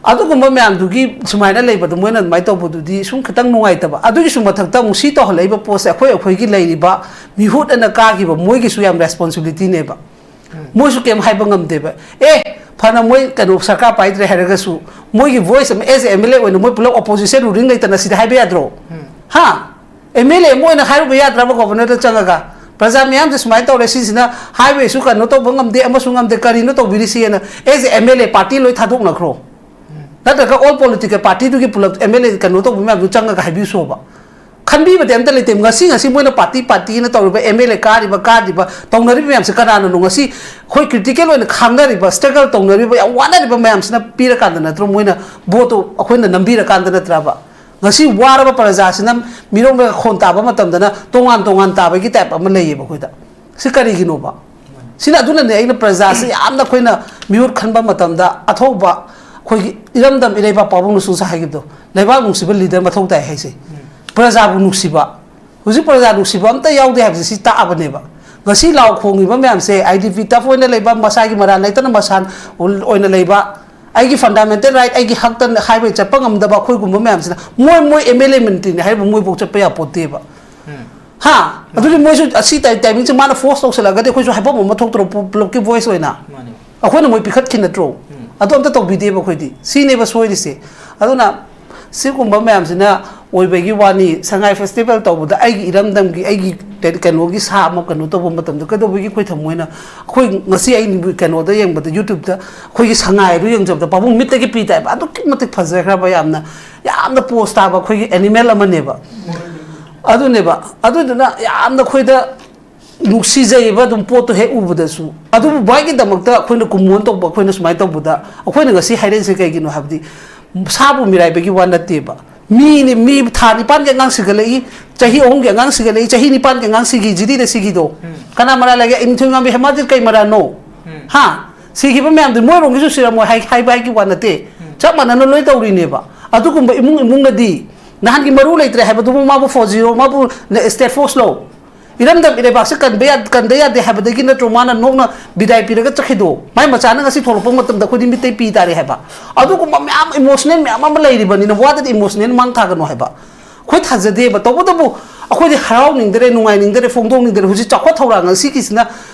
ꯑꯗꯨꯒꯨꯝꯕ ꯃꯌꯥꯝꯗꯨꯒꯤ ꯁꯨꯃꯥꯏꯅ ꯂꯩꯕꯗꯣ ꯃꯣꯏꯅ ꯑꯗꯨꯃꯥꯏꯅ ꯇꯧꯕꯗꯨꯗꯤ ꯁꯨꯝ ꯈꯤꯇꯪ ꯅꯨꯡꯉꯥꯏꯇꯕ꯫ ꯑꯗꯨꯒꯤꯁꯨ ꯃꯊꯛꯇ ꯑꯃꯨꯛ ꯁꯤ ꯇꯧꯍꯜꯂꯛꯏꯕ ꯄꯣꯠꯁꯦ ꯑꯩꯈꯣꯏ ꯑꯩꯈꯣꯏꯒꯤ ꯂꯩꯔꯤꯕ ꯃꯤꯍꯨꯠ ꯑꯅ ꯀꯥꯈꯤꯕ ꯃꯣꯏꯒꯤꯁꯨ ꯌꯥꯝ ꯔꯦꯁꯄꯣꯟꯁꯤꯕꯤꯂꯤꯇꯤꯅꯦꯕ꯫ ꯃꯣꯏꯁꯨ ꯀꯩꯝ ꯍꯥꯏꯕ ꯉꯝꯗꯦꯕ꯫ ꯑꯦ, ꯐꯅ ꯃꯣꯏ ꯀꯩꯅꯣ ꯁꯔꯀꯥꯔ ꯄꯥꯏꯗ꯭ꯔꯦ ꯍꯥꯏꯔꯒꯁꯨ ꯃꯣꯏꯒꯤ ꯚꯣꯏꯁ ꯑꯃ, ꯑꯦꯁ ꯑꯦ ꯑꯦꯝ ꯑꯦꯜ ꯑꯦ ꯑꯣꯏꯅ ꯃꯣꯏ ꯄꯨꯂꯞ ꯑꯣꯄꯣꯖꯤꯁꯟ ꯔꯨꯂꯤꯡ ꯂꯩꯇꯅ ꯁꯤꯗ ꯍꯥꯏꯕ ꯌꯥꯗ꯭ꯔꯣ? ꯍꯥ? ꯑꯦꯝ ꯑꯦꯜ ꯑꯦ ꯑꯃ ꯑꯣꯏꯅ ꯍꯥꯏꯔꯨꯕ ꯌꯥꯗ꯭ꯔꯕ ꯒꯣꯕꯔꯅꯔꯗ ꯆꯪꯉꯒ? ꯄ꯭ꯔꯖꯥ ꯃꯤꯌꯥꯝꯁꯦ ꯁꯨꯃꯥꯏꯅ ꯇꯧꯔꯦ, ꯁꯤꯁꯤꯅ ꯍꯥꯏꯋꯦꯁꯨ ꯀꯩꯅꯣ ꯇꯧꯕ ꯉꯝꯗꯦ, ꯑꯃꯁꯨ ꯉꯝꯗꯦ, ꯀꯔꯤꯅꯣ ꯇꯧꯕꯤꯔꯤꯁꯤꯅ? S A M L A party ꯂꯣꯏ ꯊꯥꯗꯣꯛꯅꯈ꯭ꯔꯣ꯫ ꯅꯠꯇ꯭ꯔꯒ ꯑꯣꯜ ꯄꯣꯂꯤꯇꯤꯀꯦꯜ ꯄꯥꯔꯇꯤꯗꯨꯒꯤ ꯄꯨꯂꯞ ꯑꯦꯝ ꯑꯦꯜ ꯑꯦ ꯀꯩꯅꯣ ꯇꯧꯕ ꯃꯌꯥꯝꯗꯨ ꯆꯪꯉꯒ ꯍꯥꯏꯕꯤꯌꯨꯁꯣꯕ꯫ ꯈꯟꯕꯤꯕꯗꯤ ꯑꯝꯇ ꯂꯩꯇꯦ꯫ ꯉꯁꯤ, ꯉꯁꯤ ꯃꯣꯏꯅ ꯄꯥꯔꯇꯤ, ꯄꯥꯔꯇꯤꯅ ꯇꯧꯔꯤꯕ, ꯑꯦꯝ ꯑꯦꯜ ꯑꯦ ꯀꯥꯔꯤꯕ, ꯀꯥꯗ꯭ꯔꯤꯕ, ꯇꯧꯅꯔꯤꯕ ꯃꯌꯥꯝꯁꯦ ꯀꯅꯥꯅꯅꯣ? ꯉꯁꯤ ꯑꯩꯈꯣꯏ ꯀ꯭ꯔꯤꯇꯤꯀꯦꯜ ꯑꯣꯏꯅ ꯈꯥꯡꯅꯔꯤꯕ, ꯁ꯭ꯇ꯭ꯔꯒꯜ ꯇꯧꯅꯔꯤꯕ, ꯌꯥꯝ ꯋꯥꯅꯔꯤꯕ ꯃꯌꯥꯝꯁꯤꯅ ꯄꯤꯔꯀꯥꯟꯗ ꯅꯠꯇ꯭ꯔꯣ ꯃꯣꯏꯅ ꯚꯣꯠꯇꯣ ꯑꯩꯈꯣꯏꯅ ꯅꯝꯕꯤꯔꯀꯥꯟꯗ ꯅꯠꯇ꯭ꯔꯕ? ꯉꯁꯤ ꯋꯥꯔꯕ ꯄ꯭ꯔꯖꯥꯁꯤꯅ ꯃꯤꯔꯣꯟꯕ ꯈꯣꯟ ꯇꯥꯕ ꯃꯇꯝꯗꯅ ꯇꯣꯉꯥꯟ ꯇꯣꯉꯥꯟ ꯇꯥꯕꯒꯤ ꯇꯥꯏꯞ ꯑꯃ ꯂꯩꯌꯦꯕ ꯑꯩꯈꯣꯏꯗ꯫ ꯁꯤ ꯀꯔꯤꯒꯤꯅꯣꯕ? ꯁꯤꯅ ꯑꯗꯨꯅꯅꯦ ꯑꯩꯅ ꯄ꯭ꯔꯖꯥꯁꯤ ꯌꯥꯝꯅ ꯑꯩꯈꯣꯏꯅ ꯃꯤꯍꯨꯠ ꯈꯟꯕ ꯃꯇꯝꯗ ꯑꯊꯧꯕ ꯑꯩꯈꯣꯏꯒꯤ ꯏꯔꯝꯗꯝ ꯏꯔꯩꯕꯥꯛ ꯄꯥꯕꯨꯡꯅꯁꯨ ꯉꯁꯥꯏ ꯍꯥꯏꯈꯤꯕꯗꯣ, ꯂꯩꯕꯥꯛ ꯅꯨꯡꯁꯤꯕ ꯂꯤꯗꯔ ꯃꯊꯧ ꯇꯥꯏ ꯍꯥꯏꯁꯦ꯫ ꯄ꯭ꯔꯖꯥꯕꯨ ꯅꯨꯡꯁꯤꯕ, ꯍꯧꯖꯤꯛ ꯄ꯭ꯔꯖꯥ ꯅꯨꯡꯁꯤꯕ ꯑꯝꯇ ꯌꯥꯎꯗꯦ ꯍꯥꯏꯕꯁꯦ ꯁꯤ ꯇꯥꯛꯑꯕꯅꯦꯕ꯫ ꯉꯁꯤ ꯂꯥꯎ ꯈꯣꯡꯉꯤꯕ ꯃꯌꯥꯝꯁꯦ, ꯑꯥꯏ ꯗꯤ ꯄꯤ ꯇꯐ ꯑꯣꯏꯅ ꯂꯩꯕ, ꯃꯁꯥꯒꯤ ꯃꯔꯥꯜ ꯂꯩꯇꯅ ꯃꯁꯥꯟ ꯑꯣꯏꯅ ꯂꯩꯕ, ꯑꯩꯒꯤ ꯐꯟꯗꯥꯃꯦꯟꯇꯦꯜ ꯔꯥꯏꯠ, ꯑꯩꯒꯤ ꯍꯛꯇ ꯍꯥꯏꯕ ꯆꯠꯄ ꯉꯝꯗꯕ ꯑꯩꯈꯣꯏꯒꯨꯝꯕ ꯃꯌꯥꯝꯁꯤꯅ, ꯃꯣꯏ, ꯃꯣꯏ ꯑꯦꯝ ꯑꯦꯜ ꯑꯦ ꯃꯟꯇ꯭ꯔꯤꯅꯤ ꯍꯥꯏꯔꯤꯕ ꯃꯣꯏꯐꯥꯎ ꯆꯠꯄ ꯌꯥꯄꯣꯠꯇꯦꯕ꯫ ꯍꯥ? ꯑꯗꯨꯗꯤ ꯃꯣꯏꯁꯨ ꯑꯁꯤ ꯇꯥꯏ-, ꯇꯥꯏꯃꯤꯡꯁꯦ ꯃꯥꯅ ꯐꯣꯔꯁ ꯇꯧꯁꯜꯂꯛꯑꯒꯗꯤ ꯑꯩꯈꯣꯏꯁꯨ ꯍꯥꯏꯐꯝ ꯑꯃ ꯊꯣꯛꯇ꯭ꯔꯣ ꯄꯨ-, ꯄꯨꯂꯞꯀꯤ ꯚꯣꯏꯁ ꯑꯣꯏꯅ? ꯃꯥꯅꯦ꯫ ꯑꯩꯈꯣꯏꯅ ꯃꯣꯏ ꯄꯤꯈꯠꯈꯤ ꯅꯠꯇ꯭ꯔꯣ? ꯎꯝ꯫ ꯑꯗꯨ ꯑꯝꯇ ꯇꯧꯕꯤꯗꯦꯕ ꯑꯩꯈꯣꯏꯗꯤ꯫ ꯁꯤꯅꯦꯕ ꯁꯣꯏꯔꯤꯁꯦ꯫ ꯑꯗꯨꯅ ꯁꯤꯒꯨꯝꯕ ꯃꯌꯥꯝꯁꯤꯅ ꯑꯣꯏꯕꯒꯤ ꯋꯥꯅꯤ꯫ ꯁꯉꯥꯏ ꯐꯦꯁꯇꯤꯚꯦꯜ ꯇꯧꯕꯗ ꯑꯩꯒꯤ ꯏꯔꯝꯗꯝꯒꯤ, ꯑꯩꯒꯤ ꯀꯩ-, ꯀꯩꯅꯣꯒꯤ ꯁꯥ ꯑꯃ ꯀꯩꯅꯣ ꯇꯧꯕ ꯃꯇꯝꯗ ꯀꯩꯗꯧꯕꯒꯤ ꯑꯩꯈꯣꯏ ꯊꯃꯣꯏꯅ, ꯑꯩꯈꯣꯏ ꯉꯁꯤ ꯑꯩ ꯀꯩꯅꯣꯗ ꯌꯦꯡꯕꯗ, YouTubeꯇ ꯑꯩꯈꯣꯏꯒꯤ ꯁꯉꯥꯏꯗꯨ ꯌꯦꯡꯖꯕꯗ ꯄꯥꯕꯨꯡ ꯃꯤꯠꯇꯒꯤ ꯄꯤ ꯇꯥꯏꯕ꯫ ꯑꯗꯨꯛꯀꯤ ꯃꯇꯤꯛ ꯐꯖꯈ꯭ꯔꯕ, ꯌꯥꯝꯅ, ꯌꯥꯝꯅ ꯄꯣꯁ ꯇꯥꯕ ꯑꯩꯈꯣꯏꯒꯤ ꯑꯦꯅꯤꯃꯦꯜ ꯑꯃꯅꯦꯕ꯫ ꯑꯗꯨꯅꯦꯕ꯫ ꯑꯗꯨꯗꯨꯅ ꯌꯥꯝꯅ ꯑꯩꯈꯣꯏꯗ ꯅꯨꯡꯁꯤꯖꯩꯌꯦꯕ ꯑꯗꯨꯝ ꯄꯣꯠꯇꯣ ꯍꯦꯛ ꯎꯕꯗꯁꯨ꯫ ꯑꯗꯨꯕꯨ ꯚꯥꯏꯒꯤꯗꯃꯛꯇ ꯑꯩꯈꯣꯏꯅ ꯀꯨꯝꯃꯣꯟ ꯇꯧꯕ, ꯑꯩꯈꯣꯏꯅ ꯁꯨꯃꯥꯏꯅ ꯇꯧꯕꯗ ꯑꯩꯈꯣꯏꯅ ꯉꯁꯤ ꯍꯥꯏꯔꯛꯏꯁꯦ ꯀꯩꯒꯤꯅꯣ ꯍꯥꯏꯕꯗꯤ ꯁꯥꯕꯨ ꯃꯤꯔꯥꯏꯕꯒꯤ ꯋꯥ ꯅꯠꯇꯦꯕ꯫ ꯃꯤꯅꯤ, ꯃꯤ ꯊꯥ ꯅꯤꯄꯥꯟꯒꯤ ꯑꯉꯥꯡ ꯁꯤꯒꯠꯂꯛꯏ, ꯆꯍꯤ ꯑꯍꯨꯝꯒꯤ ꯑꯉꯥꯡ ꯁꯤꯒꯠꯂꯛꯏ, ꯆꯍꯤ ꯅꯤꯄꯥꯟꯒꯤ ꯑꯉꯥꯡ ꯁꯤꯒꯤ ꯖꯤꯔꯤꯗ ꯁꯤꯒꯤꯗꯣ꯫ ꯎꯝ꯫ ꯀꯅꯥ ꯃꯔꯥꯜ ꯂꯩꯒꯦ? ꯏꯝꯊꯣꯏꯉꯥꯝꯕꯤ ꯍꯦꯃꯥꯖꯤꯠ ꯀꯩ ꯃꯔꯥꯜꯅꯣ? ꯎꯝ꯫ ꯍꯥ? ꯁꯤꯈꯤꯕ ꯃꯌꯥꯝꯗꯨ ꯃꯣꯏꯔꯣꯝꯒꯤꯁꯨ ꯁꯤꯔꯝꯃꯣꯏ ꯍꯥꯏ-, ꯍꯥꯏꯕ ꯍꯥꯏꯒꯤ ꯋꯥ ꯅꯠꯇꯦ꯫ ꯎꯝ꯫ ꯆꯞ ꯃꯥꯟꯅꯅ ꯂꯣꯏ ꯇꯧꯔꯤꯅꯦꯕ꯫ ꯑꯗꯨꯒꯨꯝꯕ ꯏꯃꯨꯡ ꯏꯃꯨꯡꯅꯗꯤ ꯅꯍꯥꯟꯒꯤ ꯃꯔꯨ ꯂꯩꯇ꯭ꯔꯦ ꯍꯥꯏꯕꯗꯨꯕꯨ ꯃꯥꯕꯨ ꯐꯣꯔ ꯖꯤꯔꯣ, ꯃꯥꯕꯨ ꯁ꯭ꯇꯦꯠ ꯐꯣꯔꯁ ꯂꯧ? ꯏꯔꯝꯗꯝ ꯏꯔꯩꯕꯥꯛꯁꯦ ꯀꯟꯕ ꯌꯥ-, ꯀꯟꯗ ꯌꯥꯗꯦ ꯍꯥꯏꯕꯗꯒꯤ ꯅꯠꯇ꯭ꯔꯣ ꯃꯥꯅ ꯅꯣꯛꯅ ꯕꯤꯗꯥꯏ ꯄꯤꯔꯒ ꯆꯠꯈꯤꯗꯣ? ꯃꯥꯏ ꯃꯆꯥꯅ ꯉꯁꯤ ꯊꯣꯛꯂꯛꯄ ꯃꯇꯝꯗ ꯑꯩꯈꯣꯏꯗꯤ ꯃꯤꯠꯇꯩ ꯄꯤ ꯇꯥꯔꯦ ꯍꯥꯏꯕ꯫ ꯑꯗꯨꯒꯨꯝꯕ ꯃꯌꯥꯝ ꯏꯃꯣꯁꯅꯦꯜ ꯃꯌꯥꯝ ꯑꯃ ꯂꯩꯔꯤꯕꯅꯤꯅ ꯋꯥꯗꯗꯤ ꯏꯃꯣꯁꯅꯦꯜ ꯃꯥꯡ ꯊꯥꯒꯅꯨ ꯍꯥꯏꯕ꯫ ꯑꯩꯈꯣꯏ ꯊꯥꯖꯗꯦꯕ꯫ ꯇꯧꯕꯇꯕꯨ ꯑꯩꯈꯣꯏꯗꯤ ꯍꯔꯥꯎꯅꯤꯡꯗꯔꯦ, ꯅꯨꯡꯉꯥꯏꯅꯤꯡꯗꯔꯦ, ꯐꯣꯡꯗꯣꯛꯅꯤꯡꯗꯔꯦ꯫ ꯍꯧꯖꯤꯛ ꯆꯥꯎꯈꯠ ꯊꯧꯔꯥꯡ ꯑꯁꯤꯒꯤꯁꯤꯅ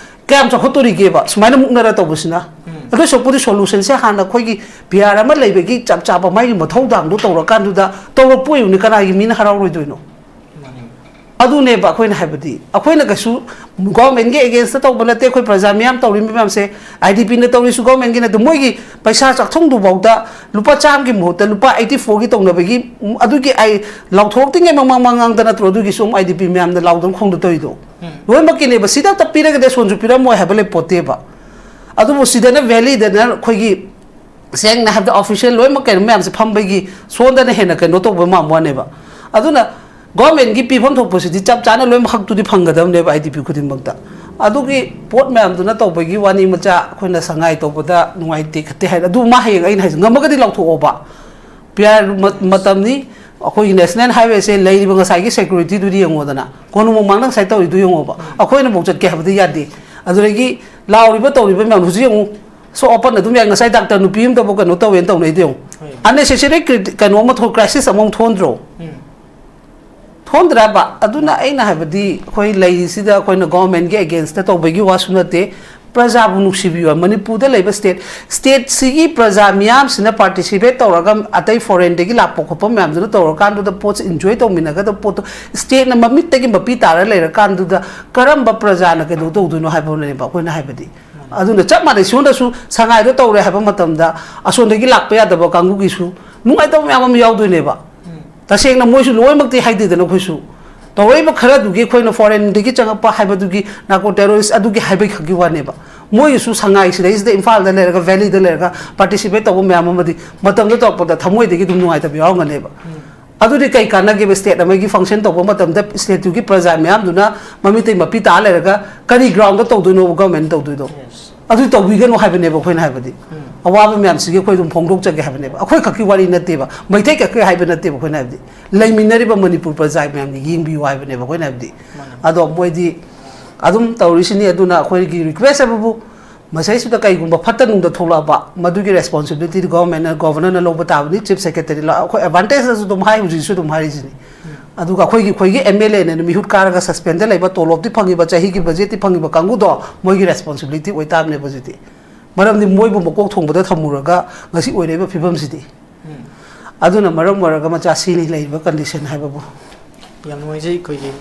ꯀꯌꯥꯝ ꯆꯥꯎꯈꯠꯇꯣꯔꯤꯒꯦꯕ ꯁꯨꯃꯥꯏꯅ ꯃꯨꯛꯅꯔ ꯇꯧꯕꯁꯤꯅ? ꯎꯝ꯫ ꯑꯗꯨ ꯁꯔꯨꯛꯄꯨꯗꯤ ꯁꯣꯂꯨꯁꯟꯁꯦ ꯍꯥꯟꯅ ꯑꯩꯈꯣꯏꯒꯤ ꯄꯤ ꯑꯥꯔ ꯑꯃ ꯂꯩꯕꯒꯤ ꯆꯞ ꯆꯥꯕ ꯃꯥꯒꯤ ꯃꯊꯧꯗꯥꯡꯗꯣ ꯇꯧꯔꯀꯥꯟꯗꯨꯗ ꯇꯧꯔꯛꯄ ꯑꯣꯏꯕꯅꯤ ꯀꯅꯥꯒꯤ ꯃꯤꯅ ꯍꯔꯥꯎꯔꯣꯏꯗꯣꯏꯅꯣ? ꯃꯥꯅꯤ꯫ ꯑꯗꯨꯅꯦꯕ ꯑꯩꯈꯣꯏꯅ ꯍꯥꯏꯕꯗꯤ, ꯑꯩꯈꯣꯏꯅ ꯀꯩꯁꯨ ꯒꯣꯔꯃꯦꯟꯒꯤ ꯑꯦꯒꯦꯟꯁꯇ ꯇꯧꯕ ꯅꯠꯇꯦ꯫ ꯑꯩꯈꯣꯏ ꯄ꯭ꯔꯖꯥ ꯃꯤꯌꯥꯝ ꯇꯧꯔꯤꯕ ꯃꯌꯥꯝꯁꯦ, ꯑꯥꯏ ꯗꯤ ꯄꯤꯅ ꯇꯧꯔꯤꯁꯨ ꯒꯣꯔꯃꯦꯟꯒꯤ ꯅꯠꯇꯦ꯫ ꯃꯣꯏꯒꯤ ꯄꯩꯁꯥ ꯆꯥꯛꯊꯨꯡꯗꯨꯐꯥꯎꯗ ꯂꯨꯄꯥ ꯆꯥꯝꯃꯒꯤ ꯃꯍꯨꯠꯇ ꯂꯨꯄꯥ ꯑꯩꯠꯇꯤ ꯐꯣꯔꯒꯤ ꯇꯧꯅꯕꯒꯤ, ꯎꯝ, ꯑꯗꯨꯒꯤ ꯑꯩ ꯂꯥꯎꯊꯣꯔꯛꯇ꯭ꯔꯤꯉꯩ ꯃꯃꯥꯡ ꯃꯃꯥꯡꯗ ꯅꯠꯇ꯭ꯔꯣ ꯑꯗꯨꯒꯤꯁꯨ ꯑꯃꯨꯛ ꯑꯥꯏ ꯗꯤ ꯄꯤ ꯃꯌꯥꯝꯅ ꯂꯥꯎꯗꯅ ꯈꯣꯡꯗ ꯇꯧꯔꯤꯗꯣ? ꯂꯣꯏꯅꯃꯛꯀꯤꯅꯦꯕ꯫ ꯁꯤꯗꯛꯇ ꯄꯤꯔꯒꯗꯤ ꯑꯁꯣꯟꯁꯨ ꯄꯤꯔꯝꯃꯣꯏ ꯍꯥꯏꯕ ꯂꯩꯄꯣꯠꯇꯦꯕ꯫ ꯑꯗꯨꯕꯨ ꯁꯤꯗꯅ ꯚꯦꯂꯤꯗꯅ ꯑꯩꯈꯣꯏꯒꯤ, ꯁꯦꯡꯅ ꯍꯥꯏꯕꯗ, ꯑꯣꯐꯤꯁꯤꯌꯦꯜ ꯂꯣꯏꯅꯃꯛ ꯀꯩꯅꯣ ꯃꯌꯥꯝꯁꯦ ꯐꯝꯕꯒꯤ ꯁꯣꯝꯗꯅ ꯍꯦꯟꯅ ꯀꯩꯅꯣ ꯇꯧꯕ ꯃꯥꯟꯕ ꯋꯥꯅꯦꯕ꯫ ꯑꯗꯨꯅ ꯒꯣꯔꯃꯦꯟꯒꯤ ꯄꯤꯐꯝ ꯊꯣꯛꯄꯁꯤꯗꯤ ꯆꯞ ꯆꯥꯅ ꯂꯣꯏꯅꯃꯛ ꯍꯛꯇꯨꯗꯤ ꯐꯪꯒꯗꯕꯅꯦꯕ ꯑꯥꯏ ꯗꯤ ꯄꯤ ꯈꯨꯗꯤꯡꯃꯛꯇ꯫ ꯑꯗꯨꯒꯤ ꯄꯣꯠ ꯃꯌꯥꯝꯗꯨꯅ ꯇꯧꯕꯒꯤ ꯋꯥꯅꯤ ꯃꯆꯥ, ꯑꯩꯈꯣꯏꯅ ꯁꯉꯥꯏ ꯇꯧꯕꯗ ꯅꯨꯡꯉꯥꯏꯇꯦ ꯈꯠꯇꯦ ꯍꯥꯏꯔꯦ꯫ ꯑꯗꯨ ꯃꯥ ꯍꯌꯦꯡ ꯑꯩꯅ ꯍꯥꯏꯁꯦ ꯉꯝꯃꯒꯗꯤ ꯂꯥꯎꯊꯣꯛꯑꯣꯕ꯫ ꯄꯤ ꯑꯥꯔ ꯃ-, ꯃꯇꯝꯅꯤ꯫ ꯑꯩꯈꯣꯏꯒꯤ ꯅꯦꯁꯅꯦꯜ ꯍꯥꯏꯋꯦꯁꯦ ꯂꯩꯔꯤꯕ ꯉꯁꯥꯏꯒꯤ ꯁꯦꯀ꯭ꯌꯨꯔꯤꯇꯤꯗꯨꯗꯤ ꯌꯦꯡꯉꯣꯗꯅ꯫ ꯀꯣꯅꯨꯡ ꯃꯃꯥꯡꯗ ꯉꯁꯥꯏ ꯇꯧꯔꯤꯗꯨ ꯌꯦꯡꯉꯣꯕ꯫ ꯑꯩꯈꯣꯏꯅꯐꯥꯎ ꯆꯠꯀꯦ ꯍꯥꯏꯕꯗꯤ ꯌꯥꯗꯦ꯫ ꯑꯗꯨꯗꯒꯤ ꯂꯥꯎꯔꯤꯕ ꯇꯧꯔꯤꯕ ꯃꯌꯥꯝ ꯍꯧꯖꯤꯛ ꯌꯦꯡꯉꯨ꯫ ꯁꯣ ꯑꯣꯄꯟ ꯑꯗꯨꯝ ꯌꯥꯏ꯫ ꯉꯁꯥꯏ ꯗꯥꯛꯇꯔ ꯅꯨꯄꯤ ꯑꯃꯗꯕꯨ ꯀꯩꯅꯣ ꯇꯧꯋꯦꯅ ꯇꯧꯅꯩꯗꯤ ꯌꯦꯡꯉꯨ꯫ ꯍꯣꯏ꯫ ꯑꯟꯅꯦꯁꯦꯁꯔꯤ ꯀ꯭ꯔꯤ-, ꯀꯩꯅꯣ ꯑꯃ ꯊꯣꯛ-, ꯀ꯭ꯔꯥꯏꯁꯤꯁ ꯑꯃꯃꯨꯛ ꯊꯣꯛꯍꯟꯗ꯭ꯔꯣ? ꯎꯝ꯫ ꯊꯣꯛꯍꯟꯗ꯭ꯔꯕ? ꯑꯗꯨꯅ ꯑꯩꯅ ꯍꯥꯏꯕꯗꯤ ꯑꯩꯈꯣꯏ ꯂꯩꯔꯤꯁꯤꯗ ꯑꯩꯈꯣꯏꯅ ꯒꯣꯔꯃꯦꯟꯒꯤ ꯑꯦꯒꯦꯟꯁꯇ ꯇꯧꯕꯒꯤ ꯋꯥꯁꯨ ꯅꯠꯇꯦ꯫ ꯄ꯭ꯔꯖꯥꯕꯨ ꯅꯨꯡꯁꯤꯕꯤꯌꯨ꯫ ꯃꯅꯤꯄꯨꯔꯗ ꯂꯩꯕ ꯁ꯭ꯇꯦꯠ, ꯁ꯭ꯇꯦꯠꯁꯤꯒꯤ ꯄ꯭ꯔꯖꯥ ꯃꯤꯌꯥꯝꯁꯤꯅ ꯄꯥꯔꯇꯤꯁꯤꯄꯦꯠ ꯇꯧꯔꯒ ꯑꯇꯩ ꯐꯣꯔꯦꯟꯗꯒꯤ ꯂꯥꯛꯄ ꯈꯣꯠꯄ ꯃꯌꯥꯝꯗꯨꯅ ꯇꯧꯔꯀꯥꯟꯗꯨꯗ ꯄꯣꯠꯁꯦ ꯏꯟꯖꯣꯏ ꯇꯧꯃꯤꯟꯅꯒꯗꯕ ꯄꯣꯠꯇꯣ ꯁ꯭ꯇꯦꯠꯅ ꯃꯃꯤꯠꯇꯒꯤ ꯃꯄꯤ ꯇꯥꯔ ꯂꯩꯔꯀꯥꯟꯗꯨꯗ ꯀꯔꯝꯕ ꯄ꯭ꯔꯖꯥꯅ ꯀꯩꯅꯣ ꯇꯧꯗꯣꯏꯅꯣ ꯍꯥꯏꯕꯅꯦꯕ ꯑꯩꯈꯣꯏꯅ ꯍꯥꯏꯕꯗꯤ꯫ ꯑꯗꯨꯅ ꯆꯞ ꯃꯥꯟꯅꯩ꯫ ꯁꯣꯝꯗꯁꯨ ꯁꯉꯥꯏꯗꯣ ꯇꯧꯔꯦ ꯍꯥꯏꯕ ꯃꯇꯝꯗ ꯑꯁꯣꯝꯗꯒꯤ ꯂꯥꯛꯄ ꯌꯥꯗꯕ ꯀꯥꯡꯕꯨꯒꯤꯁꯨ ꯅꯨꯡꯉꯥꯏꯇꯕ ꯃꯌꯥꯝ ꯑꯃ ꯌꯥꯎꯗꯣꯏꯅꯦꯕ꯫ ꯎꯝ꯫ ꯇꯁꯦꯡꯅ ꯃꯣꯏꯁꯨ ꯂꯣꯏꯅꯃꯛꯇꯤ ꯍꯥꯏꯗꯦꯗꯅ ꯑꯩꯈꯣꯏꯁꯨ꯫ ꯇꯧꯔꯛꯏꯕ ꯈꯔꯗꯨꯒꯤ ꯑꯩꯈꯣꯏꯅ ꯐꯣꯔꯦꯟꯗꯒꯤ ꯆꯪꯉꯛꯄ ꯍꯥꯏꯕꯗꯨꯒꯤ ꯅꯥꯔꯀꯣ ꯇꯦꯔꯣꯔꯤꯁ ꯑꯗꯨꯒꯤ ꯍꯥꯏꯕꯒꯤ ꯈꯛꯀꯤ ꯋꯥꯅꯦꯕ꯫ ꯃꯣꯏꯒꯤꯁꯨ ꯁꯉꯥꯏ ꯁꯤꯗꯩꯁꯤꯗ ꯏꯝꯐꯥꯜꯗ ꯂꯩꯔꯒ ꯚꯦꯂꯤꯗ ꯂꯩꯔꯒ ꯄꯥꯔꯇꯤꯁꯤꯄꯦꯠ ꯇꯧꯕ ꯃꯌꯥꯝ ꯑꯃꯗꯤ ꯃꯇꯝꯗ ꯇꯧꯔꯛꯄꯗ ꯊꯃꯣꯏꯗꯒꯤ ꯑꯗꯨꯝ ꯅꯨꯡꯉꯥꯏꯇꯕ ꯌꯥꯎꯔꯝꯒꯅꯦꯕ꯫ ꯎꯝ꯫ ꯑꯗꯨꯗꯤ ꯀꯩ ꯀꯥꯟꯅꯒꯦꯕ? ꯁ꯭ꯇꯦꯠ ꯑꯃꯒꯤ ꯐꯪꯁꯟ ꯇꯧꯕ ꯃꯇꯝꯗ ꯁ꯭ꯇꯦꯠꯇꯨꯒꯤ ꯄ꯭ꯔꯖꯥ ꯃꯌꯥꯝꯗꯨꯅ ꯃꯃꯤꯠꯇꯩ ꯃꯄꯤ ꯇꯥ ꯂꯩꯔꯒ ꯀꯔꯤ ꯒ꯭ꯔꯥꯎꯟꯗ ꯇꯧꯗꯣꯏꯅꯣ ꯒꯣꯔꯃꯦꯟ ꯇꯧꯗꯣꯏꯗꯣ? ꯌꯦꯁ꯫ ꯑꯗꯨ ꯇꯧꯕꯤꯒꯅꯨ ꯍꯥꯏꯕꯅꯦꯕ ꯑꯩꯈꯣꯏꯅ ꯍꯥꯏꯕꯗꯤ꯫ ꯎꯝ꯫ ꯑꯋꯥꯕ ꯃꯌꯥꯝꯁꯤꯒꯤ ꯑꯩꯈꯣꯏ ꯑꯗꯨꯝ ꯐꯣꯡꯗꯣꯛꯆꯒꯦ ꯍꯥꯏꯕꯅꯦꯕ꯫ ꯑꯩꯈꯣꯏ ꯈꯛꯀꯤ ꯋꯥꯔꯤ ꯅꯠꯇꯦꯕ, ꯃꯩꯇꯩ ꯈꯛꯀꯤ ꯍꯥꯏꯕ ꯅꯠꯇꯦꯕ ꯑꯩꯈꯣꯏꯅ ꯍꯥꯏꯕꯗꯤ꯫ ꯂꯩꯃꯤꯟꯅꯔꯤꯕ ꯃꯅꯤꯄꯨꯔ ꯄ꯭ꯔꯖꯥ ꯃꯌꯥꯝꯒꯤ ꯌꯦꯡꯕꯤꯌꯨ ꯍꯥꯏꯕꯅꯦꯕ ꯑꯩꯈꯣꯏꯅ ꯍꯥꯏꯕꯗꯤ꯫ ꯃꯥꯅꯦ꯫ ꯑꯗꯣ ꯃꯣꯏꯗꯤ ꯑꯗꯨꯝ ꯇꯧꯔꯤꯁꯤꯅꯤ꯫ ꯑꯗꯨꯅ ꯑꯩꯈꯣꯏꯒꯤ ꯔꯤꯀ꯭ꯋꯦꯁ ꯍꯥꯏꯕꯕꯨ, ꯃꯁꯤꯗꯩꯁꯤꯗ ꯀꯩꯒꯨꯝꯕ ꯐꯠꯇ ꯅꯨꯡꯗ ꯊꯣꯛꯂꯛꯑꯕ, ꯃꯗꯨꯒꯤ ꯔꯦꯁꯄꯣꯟꯁꯤꯕꯤꯂꯤꯇꯤꯗꯤ ꯒꯣꯚꯔꯟꯃꯦꯟꯠꯅ, ꯒꯣꯚꯔꯅꯔꯅ ꯂꯧꯕ ꯇꯥꯕꯅꯤ, ꯆꯤꯐ ꯁꯦꯀ꯭ꯔꯦꯇꯔꯤ ꯂꯧ-, ꯑꯩꯈꯣꯏ ꯑꯦꯗꯚꯥꯟꯇꯦꯖꯇꯁꯨ ꯑꯗꯨꯝ ꯍꯥꯏ, ꯍꯧꯖꯤꯛꯁꯨ ꯑꯗꯨꯝ ꯍꯥꯏꯔꯤꯁꯤꯅꯤ꯫ ꯑꯗꯨꯒ ꯑꯩꯈꯣꯏꯒꯤ, ꯑꯩꯈꯣꯏꯒꯤ ꯑꯦꯝ ꯑꯦꯜ ꯑꯦꯅ ꯃꯤꯍꯨꯠ ꯀꯥꯔꯒ ꯁꯁꯄꯦꯟꯗ ꯂꯩꯕ, ꯇꯣꯂꯣꯞꯇꯤ ꯐꯪꯉꯤꯕ, ꯆꯍꯤꯒꯤ ꯕꯖꯦꯠꯇꯤ ꯐꯪꯉꯤꯕ ꯀꯥꯡꯕꯨꯗꯣ ꯃꯣꯏꯒꯤ ꯔꯦꯁꯄꯣꯟꯁꯤꯕꯤꯂꯤꯇꯤ ꯑꯣꯏꯇꯥꯕꯅꯦꯕ ꯍꯧꯖꯤꯛꯇꯤ꯫ ꯃꯔꯝꯗꯤ ꯃꯣꯏꯕꯨ ꯃꯀꯣꯛ ꯊꯣꯡꯕꯗ ꯊꯝꯃꯨꯔꯒ ꯉꯁꯤ ꯑꯣꯏꯔꯛꯏꯕ ꯐꯤꯕꯝꯁꯤꯗꯤ꯫ ꯎꯝ꯫ ꯑꯗꯨꯅ ꯃꯔꯝ ꯑꯣꯏꯔꯒ ꯃꯆꯥ ꯁꯤꯅꯤ ꯂꯩꯔꯤꯕ ꯀꯟꯗꯤꯁꯟ ꯍꯥꯏꯕꯕꯨ꯫ ꯌꯥꯝ ꯅꯨꯡꯉꯥꯏꯖꯩ ꯑꯩꯈꯣꯏꯒꯤ